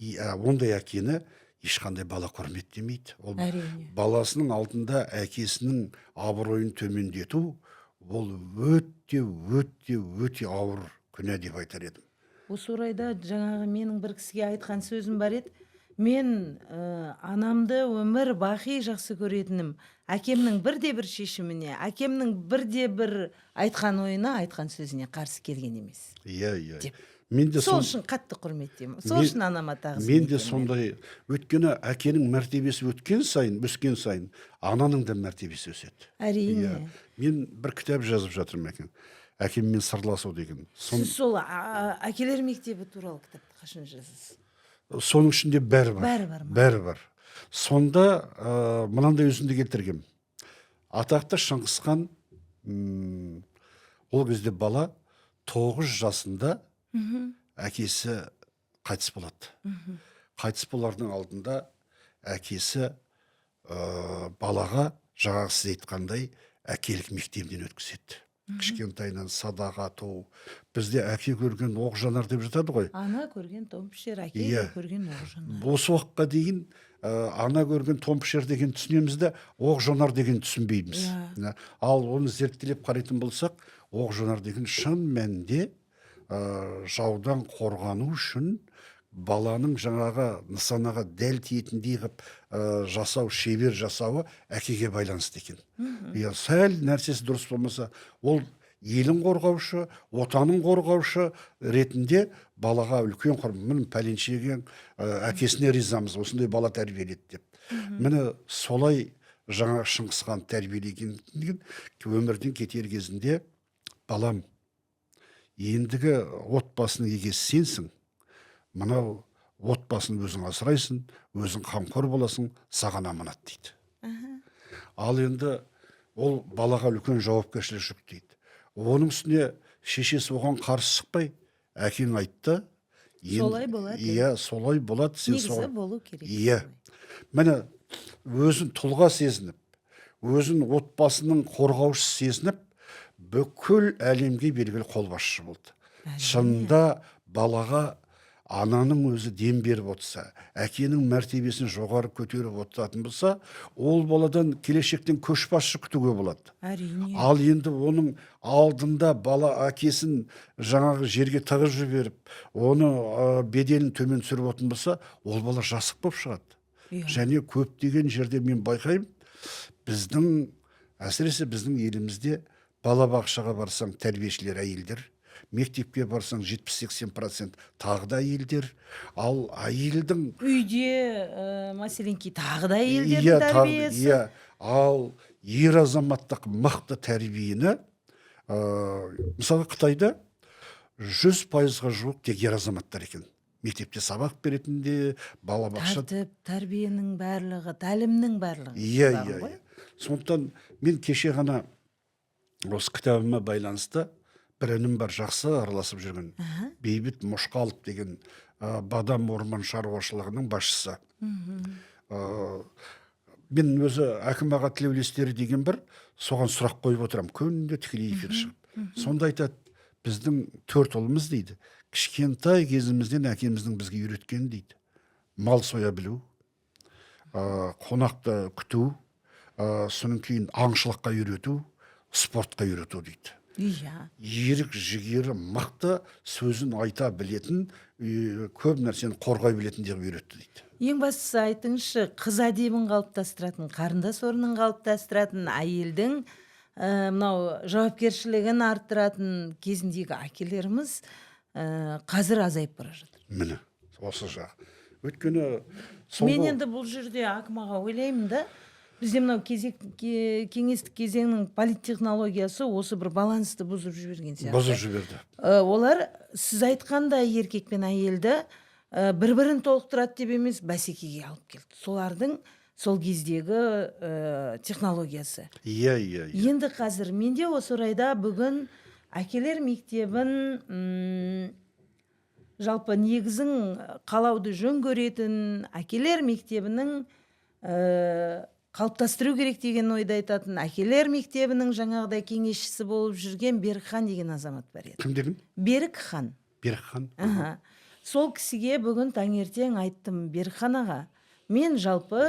S2: ондай әкені ешқандай бала құрметтемейді. Ол баласының алдында әкесінің абыройын төмендету, ол өте, өте, өте ауыр күнә деп айтар едім.
S1: Осы орайда жаңағы менің бір кісіге айтқан сөзім бар еді. Мен анамды өмір бақи жақсы көретінім, әкемнің бірде бір шешіміне, әкемнің бірде бір айтқан ойына, айтқан сөзіне қарсы келген емес
S2: иә иә
S1: деп.
S2: Мен де
S1: Сол үшін қатты құрметтеймін, сол үшін анама тағзым
S2: Мен де
S1: етемін.
S2: сондай, өйткені әкенің мәртебесі өткен сайын, өскен сайын ананың да мәртебесі өседі.
S1: Әрине.
S2: Иә. Мен бір кітап жазып жатырмын екен, «Әкеммен сырласу» деген.
S1: Сіз сол әкелер мектебі туралы кітапты қашан жазасыз?
S2: Соның ішінде бәрі бар.
S1: Бәрі бар ма?
S2: Бәрі бар. Сонда мынандай үзінді келтіргем. Атақты Шыңғысхан, ол кезде бала, 9 жасында әкесі қайтыс болады. Қайтыс болардың алдында әкесі балаға жаңағы сіз айтқандай әкелік мектебінен өткізеді, кішкентайынан садақ ату. Бізде «Әке көрген оқ жанар» деп жатады ғой.
S1: Ана көрген тон пішер, әке көрген оқ жанар.
S2: Осы уақытқа дейін ана көрген тон пішер деген түсінеміз де, оқ жанар деген түсінбейміз. Ал оны зерттелеп қарайтын болсақ, оқ жанар деген шын мәнінде жаудан қорғану үшін баланың жаңағы нысанаға дәл тиетіндей қылып жасау, шебер жасауы әкеге байланысты екен. Иә, сәл нәрсесі дұрыс болмаса, ол елін қорғаушы, отанын қорғаушы ретінде балаға үлкен құрмет. Міне, пәленшеге, әкесіне ризамыз, осындай бала тәрбиеледі деп. Міне, солай жаңа Шыңғысхан тәрбиелеген. Өмірден кетер кезінде: «Балам, ендігі отбасының егесі сенсің, мынау отбасын өзің асырайсың, өзің қамқор боласың, саған аманат», – дейді. Ал енді ол балаға үлкен жауапкершілік жүктейді. Оның үстіне шешесі оған қарсы шықпай, «Әкең айтты
S1: Солай болады.
S2: Иә, солай болады, сен
S1: Негізі болу керек
S2: Иә.
S1: солай.
S2: Міне, өзін тұлға сезініп, өзін отбасының қорғаушысы сезініп, бүкіл әлемге белгілі қолбасшы болды. Шынында балаға ананың өзі дем беріп отырса, әкенің мәртебесін жоғары көтеріп отыратын болса, ол баладан келешектен көшбасшы күтуге болады. Ал енді оның алдында бала әкесін жаңағы жерге тығып жіберіп, оны беделін төмен түсіріп отыратын болса, ол бала жасық болып шығады. Және көптеген жерде мен байқаймын, біздің, әсіресе біздің елімізде балабақшаға барсаң, тәрбиешілер әйелдер, мектепке барсаң, 70-80% тағы да әйелдер. Ал әйелдің
S1: Үйде, мәселенки, тағы да әйелдердің тәрбиесі.
S2: Иә, ал ер азаматтық мықты тәрбиені, мысалы, Қытайда 100%-ға жуық тек ер азаматтар екен мектепте сабақ беретін де, балабақша.
S1: Тәртіп, тәрбиенің барлығы, тәлімнің барлығы бар ғой.
S2: Иә. Сондықтан мен кеше ғана осы кітабыма байланысты бір інім бар, жақсы араласып жүрген, Бейбіт Мұшқалов деген. Бадам орман шаруашылығының басшысы. Мен өзі «Әкім аға тілеулестері» деген бір, соған сұрақ қойып отырамын күнде тікелей эфир шығып. Сонда айтады: «Біздің төрт ұлымыз, – дейді, – кішкентай кезімізден әкеміздің бізге үйреткені, – дейді, – мал соя білу, қонақты күту, содан кейін аңшылыққа үйрету, спортқа үйрету», – дейді. Ерік жігері мықты, сөзін айта білетін, көп нәрсені қорғай білетін деп үйретті дейді.
S1: Ең бастысы, айтыңызшы, қыз әдебін қалыптастыратын, қарындас орнын қалыптастыратын, әйелдің мынау жауапкершілігін арттыратын кезіндегі әкелеріміз қазір азайып бара жатыр.
S2: Міне, осы жақ, өйткені соңғы
S1: Мен енді бұл жерде, Әкім аға, ойлаймын да, бізде мынау кезек кеңестік кезеңнің политтехнологиясы осы бір балансты бұзып жіберген сияқты.
S2: Бұзып жіберді.
S1: Олар сіз айтқандай еркек пен әйелді бір бірін толықтырады деп емес, бәсекеге алып келді, солардың сол кездегі технологиясы.
S2: иә иә иә
S1: Енді қазір менде осы орайда бүгін әкелер мектебін жалпы негізін қалауды жөн көретін, әкелер мектебінің қалыптастыру керек деген ойды айтатын, әкелер мектебінің жаңағыдай кеңесшісі болып жүрген Берікхан деген азамат бар еді.
S2: Кім деген?
S1: Берікхан.
S2: Берікхан.
S1: Аха. Сол кісіге бүгін таңертең айттым: «Берікхан аға, мен жалпы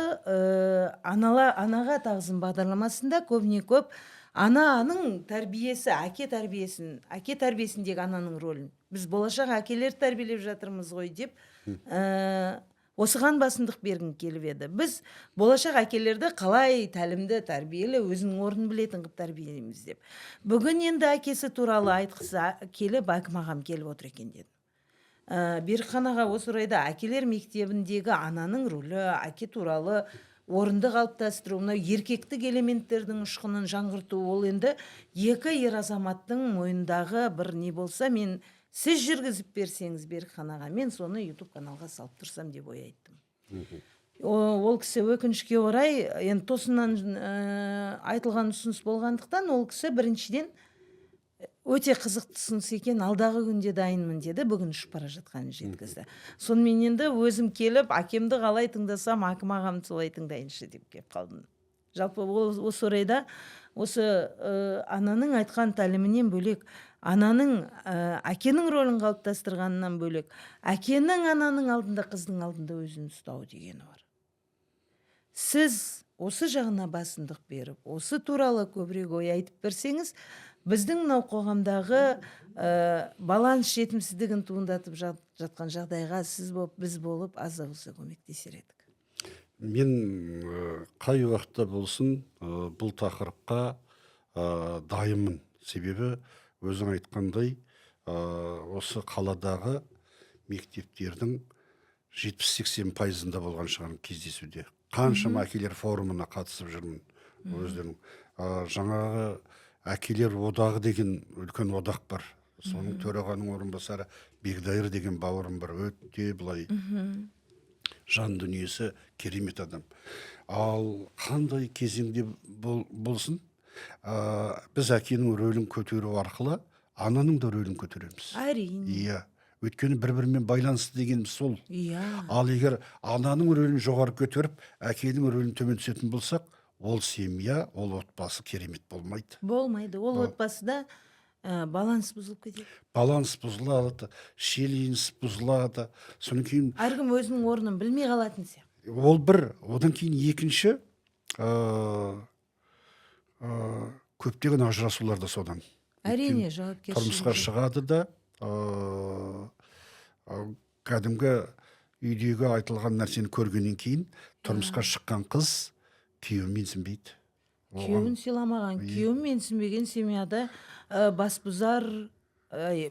S1: «Анаға тағзым» бағдарламасында көбіне көп ананың тәрбиесі, әке тәрбиесін, әке тәрбиесіндегі ананың рөлін, біз болашақ әкелер тәрбиелеп жатырмыз ғой деп, осыған басымдық бергім келіп еді. Біз болашақ әкелерді қалай тәлімді, тәрбиелі, өзінің орнын білетін қылып тәрбиелейміз деп. Бүгін енді әкесі туралы айтқысы келіп, Әкім ағам келіп отыр екен дедім. Берікхан аға, осы орайда әкелер мектебіндегі ананың рөлі, әке туралы орынды қалыптастыру, мынау еркектік элементтердің ұшқынын жаңғырту, ол енді екі ер азаматтың мойнындағы бір не болса, мен сіз жүргізіп берсеңіз, Берікхан аға, мен соны Ютуб каналға салып тұрсам деп ой айттым». Ол кісі, өкінішке орай, енді тосыннан айтылған ұсыныс болғандықтан, ол кісі біріншіден өте қызықты ұсыныс екен, алдағы күнде дайынмын деді, бүгін ұшып бара жатқанын жеткізді. Сонымен енді өзім келіп, әкемді қалай тыңдасам, Әкім ағамды солай тыңдайыншы деп келіп қалдым. Жалпы ол осы орайда осы ананың айтқан тәлімінен бөлек, ананың әкенің рөлін қалыптастырғанынан бөлек, әкенің ананың алдында, қыздың алдында өзін ұстау дегені бар. Сіз осы жағына басымдық беріп, осы туралы көбірек ой айтып берсеңіз, біздің мынау қоғамдағы баланс жетімсіздігін туындатып жатқан жағдайға сіз болып, біз болып аз да болса көмектесер едік.
S2: Мен қай уақытта болсын бұл тақырыпқа дайынмын, себебі өзің айтқандай, осы қаладағы мектептердің 70-80%-ында болған шығармын кездесуде. Қаншама әкелер форумына қатысып жүрмін өздерінің. Жаңағы әкелер одағы деген үлкен одақ бар, соның төрағаның орынбасары Бегдайыр деген бауырым бар, өте былай жан дүниесі керемет адам. Ал қандай кезеңде болсын, біз әкенің рөлін көтеру арқылы ананың да рөлін көтереміз.
S1: Әрине.
S2: Иә, өйткені бір бірімен байланысты дегеніміз сол. Ал егер ананың рөлін жоғары көтеріп, әкенің рөлін төмен түсетін болсақ, ол семья, ол отбасы керемет болмайды.
S1: Болмайды. Ол отбасыда баланс бұзылып кетеді.
S2: Баланс бұзылады, шиеленіс бұзылады, содан кейін
S1: Әркім өзінің орнын білмей қалатын сияқты.
S2: Ол бір, одан кейін екінші, көптеген ажырасулар да содан.
S1: Әрине, жауапкершілік.
S2: Тұрмысқа шығады да, кәдімгі үйдегі айтылған нәрсені көргеннен кейін тұрмысқа шыққан қыз күйеуін менсінбейді.
S1: Күйеуін сыйламаған, күйеуін менсінбеген семьяда басбұзар,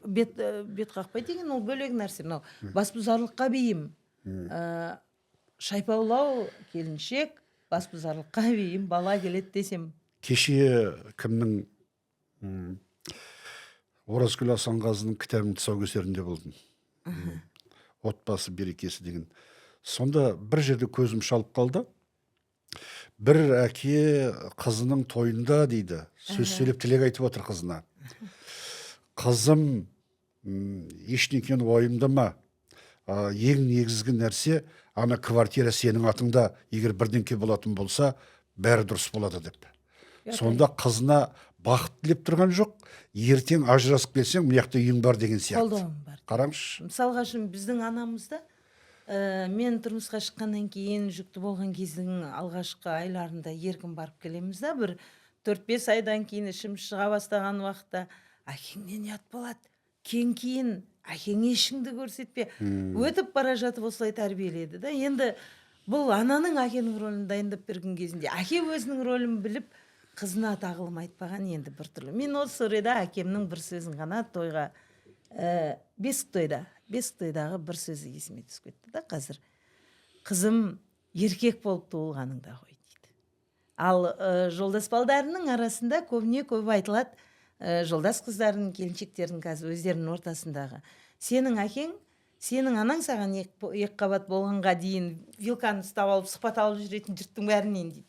S1: бет қақпай деген ол бөлек нәрсе, мынау басбұзарлыққа бейім, шайпаулау келіншек, басбұзарлыққа бейім бала келеді десем.
S2: Кеше кімнің, Оразгүл Асанғазының кітабының тұсаукесерінде болдым, «Отбасы берекесі» деген. Сонда бір жерде көзім шалып қалды, бір әке қызының тойында дейді, сөз сөйлеп, тілек айтып отыр қызына: «Қызым, ештеңені уайымдама. Ең негізгі нәрсе, ана квартира сенің атыңда, егер бірдеңке болатын болса, бәрі дұрыс болады деп. Сонда қызына бақыт тілеп тұрған жоқ, ертең ажырасып келсең, мына жақта үйің бар деген сияқты.
S1: Қолдауым бар.
S2: Қараңызшы.
S1: Мысалға үшін, біздің анамызда мен тұрмысқа шыққаннан кейін жүкті болған кездің алғашқы айларында еркін барып келеміз да, бір 4-5 айдан кейін ішім шыға бастаған уақытта: «Әкеңнен ұят болады, кең киін, әкеңе ішіңді көрсетпе». Өтіп бара жатып осылай тәрбиеледі да. Енді бұл ананың әкенің рөлін дайындап берген кезінде әке өзінің рөлін біліп, қызына тағылым айтпаған енді біртүрлі. Мен осы орайда әкемнің бір сөзін ғана, тойға, бесік тойда, бесік тойдағы бір сөзі есіме түсіп кетті да қазір: «Қызым, еркек болып туылғаныңда ғой», – дейді. Ал жолдас балдарының арасында көбіне көп айтылады, жолдас қыздардың, келіншектердің қазір өздерінің ортасындағы: «Сенің әкең, сенің анаң саған екі қабат болғанға дейін вилканы ұстап алып, сұхбат алып жүретін жұрттың бәрінен», – дейді.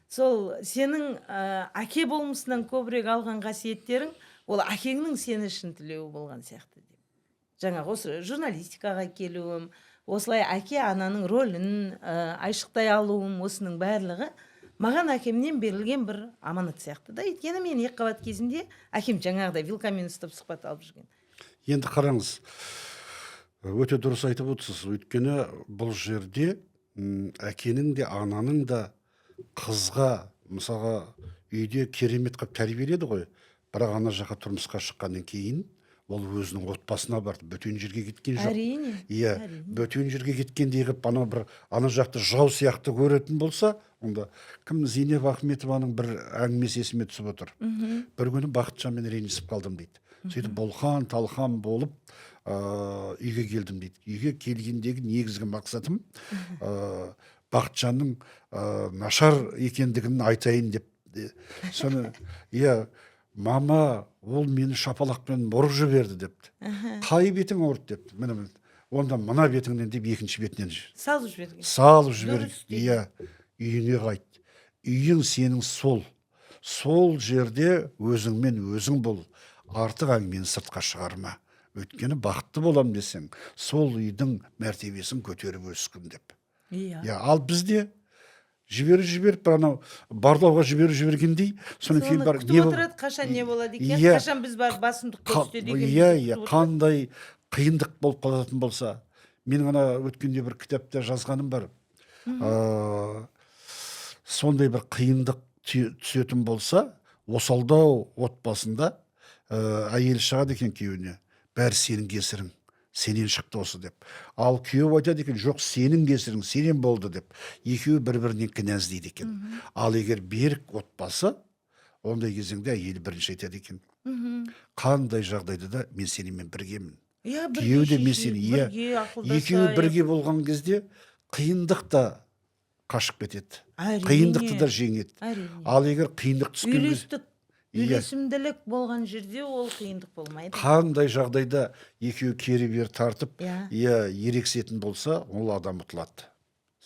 S1: Сол сенің әке болмысынан көбірек алған қасиеттерің ол әкеңнің сені үшін тілеуі болған сияқты деп. Жаңағы осы журналистикаға келуім, осылай әке ананың рөлін айшықтай алуым, осының барлығы маған әкемнен берілген бір аманат сияқты да. Өйткені мен екі қабат кезімде әкем жаңағыдай вилкамен ұстап, сұхбат алып жүрген.
S2: Енді қараңыз, өте дұрыс айтып отырсыз. Өйткені бұл жерде әкенің де, ананың да қызға, мысалға, үйде керемет қылып тәрбиеледі ғой, бірақ ана жаққа тұрмысқа шыққаннан кейін ол өзінің отбасына барды, бөтен жерге кеткен жоқ. Иә. Бөтен жерге кеткендей қылып, анау бір ана жақты жау сияқты көретін болса, онда кім, Зейнеп Ахметованың бір әңгімесі есіме түсіп отыр. «Бір күні Бақытжанмен ренжісіп қалдым, – дейді. – Сөйтіп бұлқан талқан болып үйге келдім, – дейді. – Үйге келгендегі негізгі мақсатым Бақытжанның нашар екендігін айтайын деп. Соны, иә, мама, ол мені шапалақпен ұрып жіберді», – депті. «Қай бетің ұрды?» – депті. «Міне, міне». «Онда мына бетіңнен», – деп, екінші бетінен
S1: салып жіберген.
S2: Салып жіберген.
S1: Дұрыс дейді.
S2: Иә, үйіңе қайт, үйің сенің сол жерде өзіңмен өзің бол, артық әңгімені сыртқа шығарма, өйткені бақытты болам десең, сол үйдің мәртебесін көтеріп өскін деп. Иә, ал бізде жіберіп жіберіп, бір анау барлауға жіберіп жібергендей, содан кейін
S1: Соны
S2: барып
S1: күтіп
S2: не
S1: отырады, қашан не болады екен, қашан біз барып басымдық көрсетеді екен деп күтіп отырады.
S2: Қандай қиындық болып қалатын болса. Менің ана өткенде бір кітапта жазғаным бар. Сондай бір қиындық түсетін болса, осалдау отбасында әйел шығады екен күйеуіне: «Бәрі сенің кесірің, сенен шықты осы», – деп. Ал күйеу айтады екен: «Жоқ, сенің кесірің, сенен болды», – деп. Екеуі бір бірінен кінә іздейді екен. Ал егер берік отбасы, ондай кезеңде әйелі бірінші айтады екен: «Қандай жағдайда да мен сенімен біргемін».
S1: Бірге
S2: Күйеуі де мен
S1: шешейік,
S2: сені, иә,
S1: бірге ақылдасайық.
S2: Екеуі бірге болған кезде қиындық та қашып кетеді, қиындықты да жеңеді. Ал егер қиындық түскен кезде
S1: Үйлестік, үйлесімділік болған жерде ол қиындық болмайды.
S2: Қандай жағдайда екеуі кері бері тартып, иә, ерегісетін болса, ол адам ұтылады.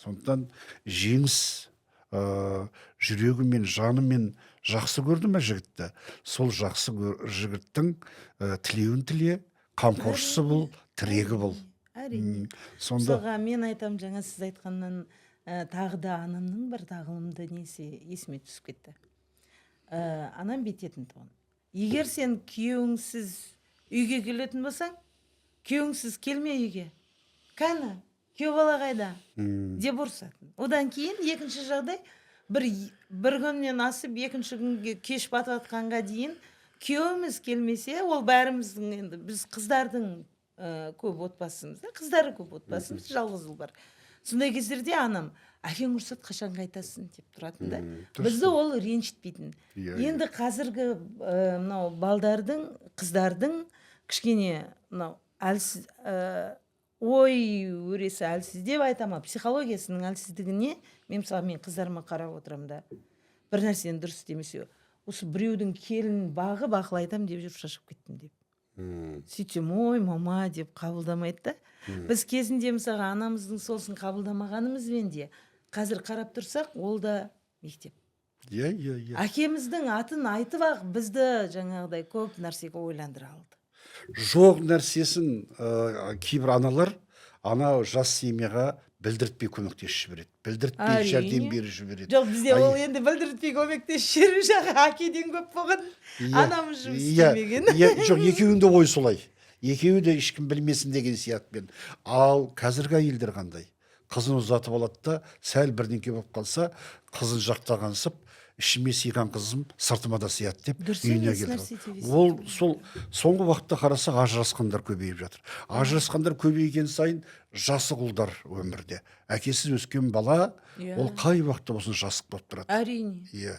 S2: Сондықтан жеңіс, жүрегімен, жанымен жақсы көрді ме жігітті, сол жақсы жігіттің тілеуін тіле, қамқоршысы бол, тірегі бол.
S1: Әрине.
S2: Сонда
S1: Мысалға, мен айтамын, жаңа сіз айтқаннан тағы да анамның бір тағылымды несі есіме түсіп кетті. Анам бүйтетін тұғын: «Егер сен күйеуіңсіз үйге келетін болсаң, күйеуіңсіз келме үйге, кәні, күйеу бала қайда?» – деп ұрсатын. Одан кейін екінші жағдай, бір күннен асып екінші күнге кеш батып жатқанға дейін күйеуіміз келмесе, ол бәріміздің, енді біз қыздардың көп отбасымыз да, қыздары көп отбасымыз, жалғыз ұл бар. Сондай кездерде анам: «Әкең ұрсады, қашан қайтасың?» – деп тұратын да.
S2: Дұрыс.
S1: Бізді ол ренжітпейтін.
S2: Иә, иә.
S1: Енді қазіргі мынау балдардың, қыздардың кішкене мынау әлсіз, ой өресі әлсіз деп айта ма, психологиясының әлсіздігіне. Мен, мысалы, мен қыздарыма қарап отырамын да, бір нәрсені дұрыс істемесе, осы біреудің келінін бағып, ақыл айтамын деп жүріп шаршап кеттім деп. Сөйтсем, «Ой, мама» деп қабылдамайды да. Біз кезінде, мысалға, анамыздың сосын қабылдамағанымызбен де, қазір қарап тұрсақ, ол да мектеп.
S2: иә иә иә
S1: Әкеміздің атын айтып ақ бізді жаңағыдай көп нәрсеге ойландыра алды.
S2: Жоқ нәрсесін кейбір аналар ана жас семьяға білдіртпей көмектесіп жібереді, білдіртпей жәрдем беріп жібереді.
S1: Жоқ, бізде ол енді білдіртпей көмектесіп жіберу жағы әкеден көп болған. Анамыз жұмыс істемеген.
S2: Иә, жоқ, екеуінің де ойы солай, екеуі де ешкім білмесін деген сияқтымен. Ал қазіргі әйелдер қандай? Қызын ұзатып алады да, сәл бірдеңке болып қалса, қызын жақтағансып, ішіме сыйған қызым сыртыма да сыяды деп
S1: Дұрыс
S2: үйіне
S1: емес
S2: келтіреді.
S1: нәрсе деп.
S2: Ол сол соңғы уақытта қарасақ, ажырасқандар көбейіп жатыр. Ажырасқандар көбейген сайын жасық ұлдар өмірде, әкесіз өскен бала ол қай уақытта болсын жасық болып тұрады. Иә,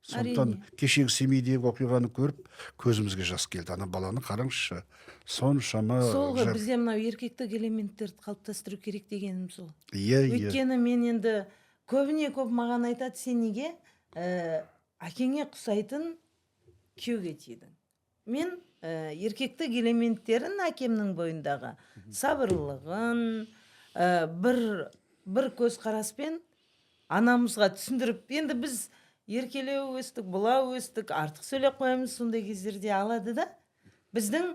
S2: сондықтан кешегі Семейдегі оқиғаны көріп, көзімізге жас келді. Ана баланы қараңызшы, соншама
S1: Сол ғой, бізде мынау еркектік элементтерді қалыптастыру керек дегенім сол.
S2: иә иә
S1: Өйткені мен енді көбіне көп маған айтады: «Сен неге әкеңе ұқсайтын күйеуге тидің?» Мен еркектік элементтерін, әкемнің бойындағы сабырлылығын, бір көзқараспен анамызға түсіндіріп, енді біз еркелеу өстік, бұлау өстік, артық сөйлеп қоямыз сондай кездерде. Алады да, біздің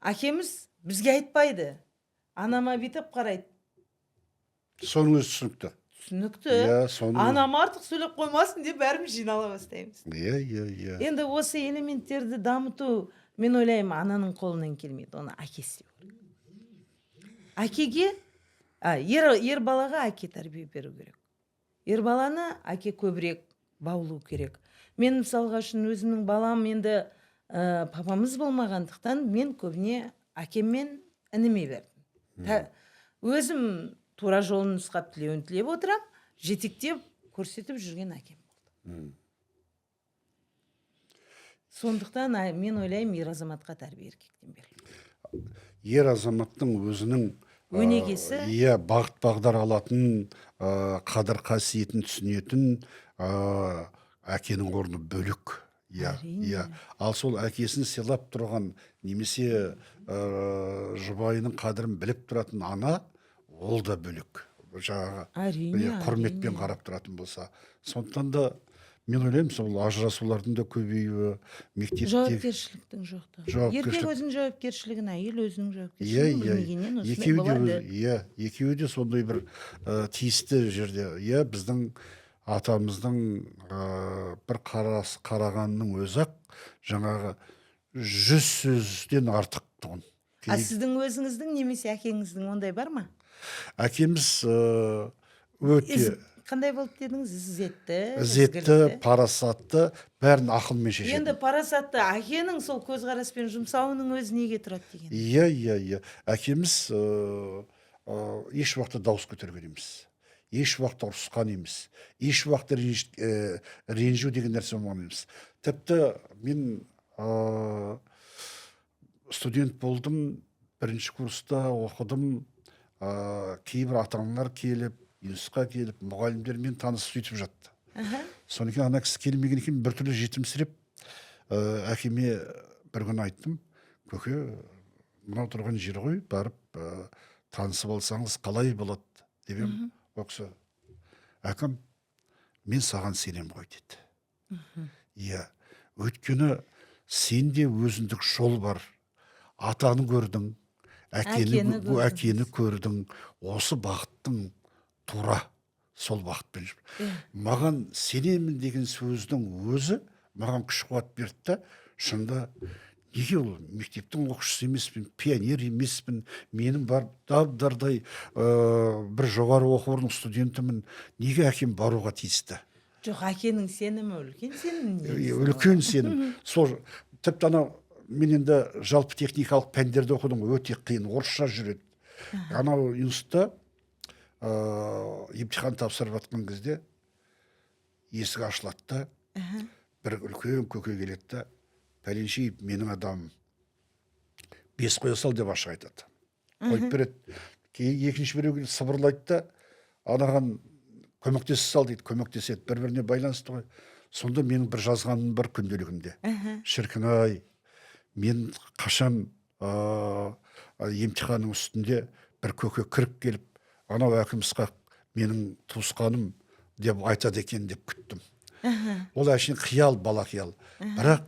S1: әкеміз бізге айтпайды, анама бүйтіп қарайды.
S2: Соның өзі түсінікті.
S1: Түсінікті.
S2: Иә, соның
S1: Анам артық сөйлеп қоймасын деп, бәріміз жинала бастаймыз.
S2: иә иә иә
S1: Енді осы элементтерді дамыту, мен ойлаймын, ананың қолынан келмейді, оны әке істеу керек. Әкеге, ер балаға әке тәрбие беру керек, ер баланы әке көбірек баулу керек. Мен мысалға үшін өзімнің балам енді, папамыз болмағандықтан, мен көбіне әкем мен ініме бердім. Өзім тура жолын нұсқап, тілеуін тілеп отырамын, жетектеп көрсетіп жүрген әкем болды. Сондықтан мен ойлаймын, ер азаматқа тәрбие еркектен беріледі.
S2: Ер азаматтың өзінің
S1: Өнегесі.
S2: Иә, бағыт бағдар алатын, қадір қасиетін түсінетін әкенің орны бөлек, иә. Иә, ал сол әкесін сыйлап тұрған немесе жұбайының қадірін біліп тұратын ана, ол да бөлек жаңағы, иә, құрметпен қарап тұратын болса. Сондықтан да мен ойлаймын, сол ажырасулардың да көбеюі мектепте
S1: Жауапкершіліктің жоқтығы.
S2: Жауапкершілік.
S1: Еркек өзінің жауапкершілігін, әйел өзінің жауапкершілігін білмегеннен осындай
S2: Екеуі де
S1: болады.
S2: Иә, екеуі де сондай бір тиісті жерде. Иә, біздің атамыздың бір қарағанның өзі ақ жаңағы 100 сөзден артық тұғын.
S1: А сіздің өзіңіздің немесе әкеңіздің ондай бар ма?
S2: Әкеміз өте
S1: Қандай болды дедіңіз? Ізетті,
S2: ізетті,
S1: ізгілікті.
S2: Парасатты, бәрін ақылмен шешеді.
S1: Енді парасатты әкенің сол көзқараспен жұмсауының өзі неге тұрады деген.
S2: Иә, әкеміз еш уақытта дауыс көтерген емес, еш уақытта ұрысқан емес, еш уақытта ренжу деген нәрсе болған емес. Тіпті мен студент болдым, бірінші курста оқыдым, кейбір ата аналар келіп, институтқа келіп, мұғалімдермен танысып, сөйтіп жатты. Содан кейін ана кісі келмеген екен, біртүрлі жетімсіреп, әкеме бір күні айттым: «Көке, мынау тұрған жер ғой, барып танысып алсаңыз қалай болады?» – деп едім, ол кісі: «Әкем, мен саған сенемін ғой», – деді. Иә, өйткені сенде өзіндік жол бар, атаны көрдің, әкені,
S1: Әкені көрдіңіз.
S2: Әкені көрдің, осы бағыттың тура сол бағытпен жүр. Маған сенемін деген сөздің өзі маған күш қуат берді да. Шынында, неге ол мектептің оқушысы емеспін, пионер емеспін, менің бар дап-дардай бір жоғары оқу орнының студентімін, неге әкем баруға тиісті?
S1: Жоқ, әкенің сенімі үлкен сенім негізі.
S2: Үлкен сенім сол. Тіпті анау мен енді жалпы техникалық пәндерді оқыдым ғой, өте қиын, орысша жүреді. Анау институтта емтихан тапсырып жатқан кезде есік ашылады да, бір үлкен көке келеді да: «Пәленшеев менің адамым, 5 қоя сал», – деп ашық айтады, қойып береді. Кейін екінші біреу келіп сыбырлайды да: «Анаған көмектесе сал», – дейді, көмектеседі. Бір біріне байланысты ғой. Сонда менің бір жазғаным бар күнделігімде: шіркін ай, мен қашан емтиханның үстінде бір көке кіріп келіп, анау әкім Ысқақ менің туысқаным деп айтады екен деп күттім. Ол әшейін қиял, бала қиял, бірақ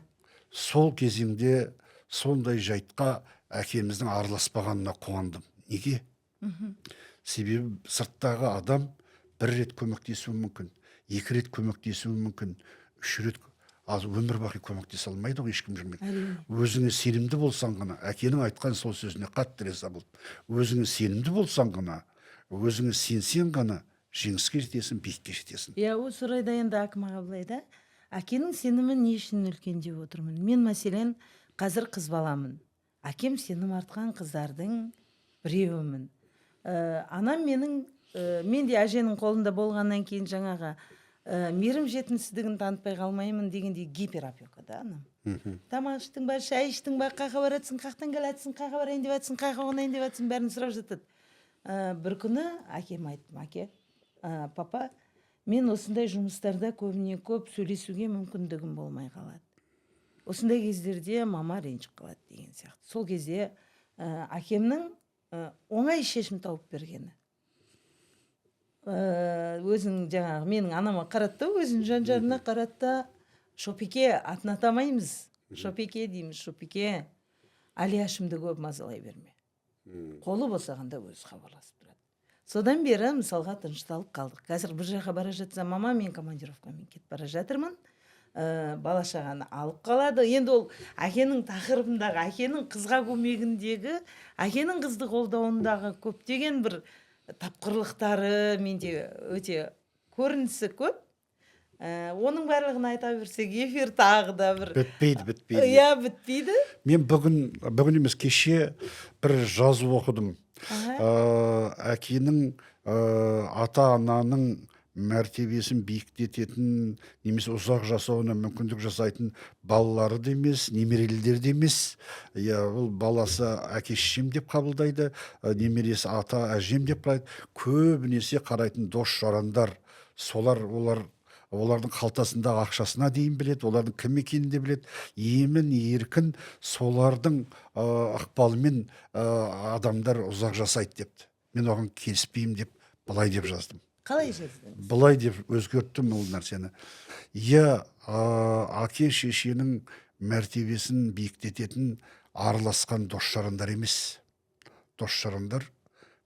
S2: сол кезеңде Сондай жайтқа әкеміздің араласпағанына қуандым. Неге? Себебі сырттағы адам бір рет көмектесуі мүмкін, екі рет көмектесуі мүмкін, үш рет, ал өмір бақи көмектесе алмайды ғой ешкім жүрмейді. Өзіңе сенімді болсаң ғана, әкенің айтқан сол сөзіне қатты риза болдым. Өзіңе сенімді болсаң ғана, өзіңе сенсең ғана жеңіске жетесің, биікке жетесің.
S1: Иә, осы орайда енді, Әкім аға, былай да, әкенің сенімі не үшін үлкен деп отырмын. Мен, мәселен, қазір қыз баламын, әкем сенім артқан қыздардың біреуімін. Анам менің, мен де әженің қолында болғаннан кейін жаңағы мейірім жетімсіздігін танытпай қалмаймын дегендей гиперопека да анам. Тамақ іштің ба, шай іштің ба, қаяққа баратсың, қаяқтан келатсың, қаяққа барайын деп жатсың, қаяққа қонайын деп жатсың, бәрін сұрап жатады. Бір күні әкеме айттым: «Әке, папа, мен осындай жұмыстарда көбіне көп сөйлесуге мүмкіндігім болмай қалады, осындай кездерде мама ренжіп қалады», — деген сияқты. Сол кезде әкемнің оңай шешім тауып бергені, өзінің жаңағы менің анама қарады да, өзінің жан жарына қарады да: «Шопеке, атын атамаймыз, Шопеке дейміз, Шопеке, Алияшымды көп мазалай берме, қолы босағанда өзі хабарласып тұрады». Содан бері, мысалға, тынышталып қалдық. Қазір бір жаққа бара жатсам: «Мама, мен командировкамен кетіп бара жатырмын», бала шағаны алып қалады. Енді ол әкенің тақырыбындағы, әкенің қызға көмегіндегі, әкенің қызды қолдауындағы көптеген бір тапқырлықтары менде өте көрінісі көп. Оның барлығын айта берсек, эфир тағы да бір
S2: Бітпейді, бітпейді.
S1: Иә, бітпейді.
S2: Мен бүгін, бүгін емес, кеше бір жазу оқыдым. Әкенің, ата ананың мәртебесін биіктететін немесе ұзақ жасауына мүмкіндік жасайтын балалары да емес, немерелері де емес. Иә, ол баласы әке шешем деп қабылдайды, немересі ата әжем деп қарайды. Көбінесе қарайтын дос жарандар солар. Олар олардың қалтасындағы ақшасына дейін біледі, олардың кім екенін де біледі. Емін еркін солардың ықпалымен адамдар ұзақ жасайды депті. Мен оған келіспеймін деп, былай деп жаздым.
S1: Қалай жаздыңыз?
S2: Былай деп өзгерттім ол нәрсені. Иә, әке шешенің мәртебесін биіктететін араласқан дос жарандар емес. Дос жарандар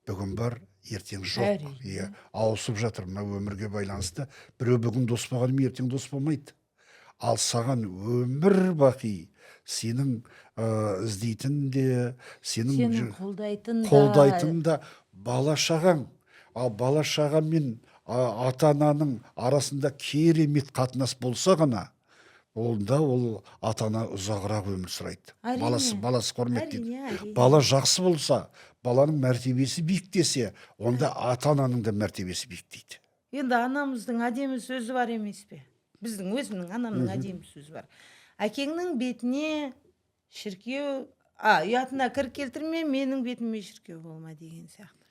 S2: бүгін бар, ертең жоқ. Иә, ауысып жатыр мына өмірге байланысты. Біреу бүгін дос болғанымен, ертең дос болмайды. Ал саған өмір бақи сенің іздейтін де, сенің
S1: Сені қолдайтын да.
S2: Қолдайтын да бала шағаң. Ал бала шаға мен ата ананың арасында керемет қатынас болса ғана, онда ол ата ана ұзағырақ өмір сұрайды. Баласы құрметтейді.
S1: әрине әрине
S2: Бала жақсы болса, баланың мәртебесі биіктесе, онда ата ананың да мәртебесі биіктейді.
S1: Енді анамыздың әдемі сөзі бар емес пе? Біздің, өзімнің анамның әдемі сөзі бар: «Әкеңнің бетіне шіркеу, а ұятына кір келтірме, менің бетіме шіркеу болма», — деген сияқты.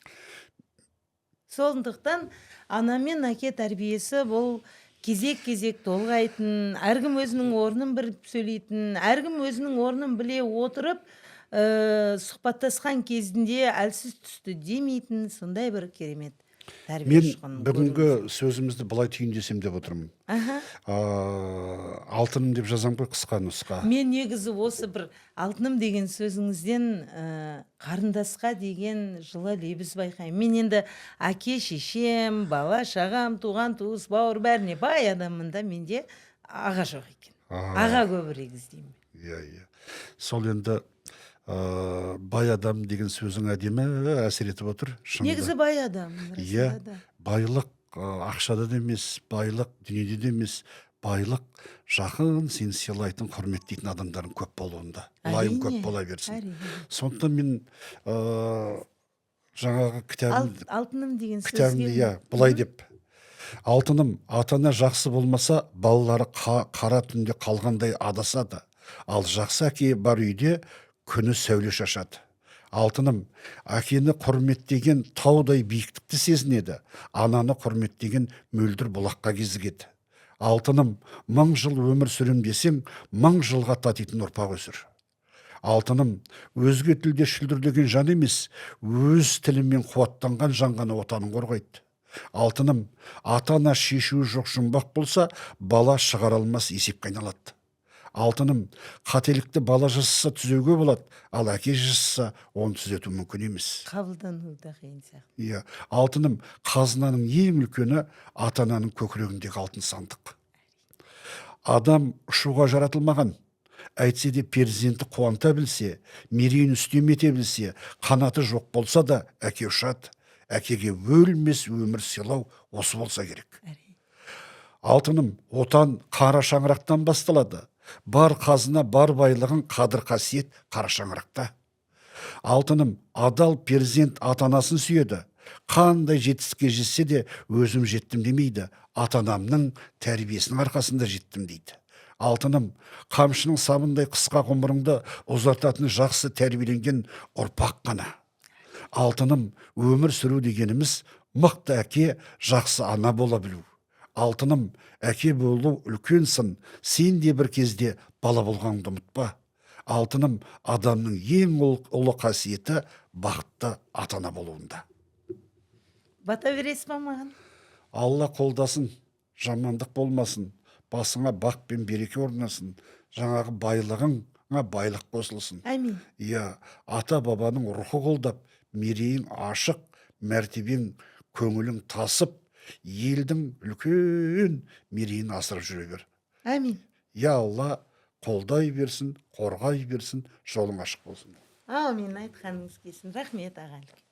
S1: Сондықтан ана мен әке тәрбиесі бұл кезек кезек толғайтын, әркім өзінің орнын біліп сөйлейтін, әркім өзінің орнын біле отырып, сұхбаттасқан кезінде әлсіз түсті демейтін сондай бір керемет тәрбие
S2: Мен
S1: ұшқынын
S2: бүгінгі
S1: көріп.
S2: сөзімізді былай түйіндесем деп отырмын. Алтыным деп жазамын ғой, қысқа нұсқа.
S1: Мен негізі осы бір «алтыным» деген сөзіңізден қарындасқа деген жылы лебіз байқаймын. Мен енді әке шешем, бала шағам, туған туыс, бауыр, бәріне бай адаммын да, менде аға жоқ екен. Аға көбірек іздеймін.
S2: Иә, сол енді бай адам деген сөзің әдемі әсер етіп отыр шынында.
S1: Негізі бай адам расында да.
S2: Байлық ақшада да емес, байлық дүниеде де емес, байлық жақын, сені сыйлайтын, құрметтейтін адамдардың көп болуында. Лайым көп бола берсін. Сондықтан мен жаңағы кітабым
S1: Алтыным деген
S2: кітабымды
S1: сөзге
S2: иә, былай деп: «Алтыным, ата ана жақсы болмаса, балалары қара түнде қалғандай адасады, ал жақсы әке бар үйде күні сәуле шашады. Алтыным, әкені құрметтеген таудай биіктікті сезінеді, ананы құрметтеген мөлдір бұлаққа кезігеді. Алтыным, 1000 жыл өмір сүрем десең, 1000 жылға татитын ұрпақ өсір. Алтыным, өзге тілде шүлдірлеген жан емес, өз тілімен қуаттанған жан ғана отанын қорғайды. Алтыным, ата ана шешуі жоқ жұмбақ болса, бала шығара алмас есепке айналады. Алтыным, қателікті бала жасаса, түзеуге болады, ал әке жасаса, оны түзету мүмкін емес.
S1: Қабылдану да қиын сияқты.
S2: Иә, алтыным, қазынаның ең үлкені – ата ананың көкірегіндегі алтын сандық. Адам ұшуға жаратылмаған. Әйтсе де, перзенті қуанта білсе, мерейін үстем ете білсе, қанаты жоқ болса да, әке ұшады. Әкеге өлмес өмір сыйлау осы болса керек. Алтыным, отан қара шаңырақтан басталады. Бар қазына, бар байлығың, қадір қасиет қара шаңырақта. Алтыным, адал перзент ата анасын сүйеді. Қандай жетістікке жетсе де, өзім жеттім демейді, ата анамның тәрбиесінің арқасында жеттім дейді. Алтыным, қамшының сабындай қысқа ғұмырыңды ұзартатын жақсы тәрбиеленген ұрпақ қана. Алтыным, өмір сүру дегеніміз – мықты әке, жақсы ана бола білу. Алтыным, әке болу үлкен сын. Сен де бір кезде бала болғаныңды ұмытпа. Алтыным, адамның ең ұлы қасиеті – бақытты ата ана болуында.
S1: Бата бересіз ба маған?
S2: Алла қолдасын, жамандық болмасын, басыңа бақ пен береке орнасын, жаңағы байлығыңа байлық қосылсын.
S1: Әмин.
S2: Иә, ата бабаның рухы қолдап, мерейің ашық, мәртебең, көңілің тасып, елдің үлкен мерейін асырып жүре бер.
S1: Әмин.
S2: Я, Алла қолдай берсін, қорғай берсін, жолың ашық болсын.
S1: Әмин, айтқаныңыз келсін. Рахмет, аға, үлкен.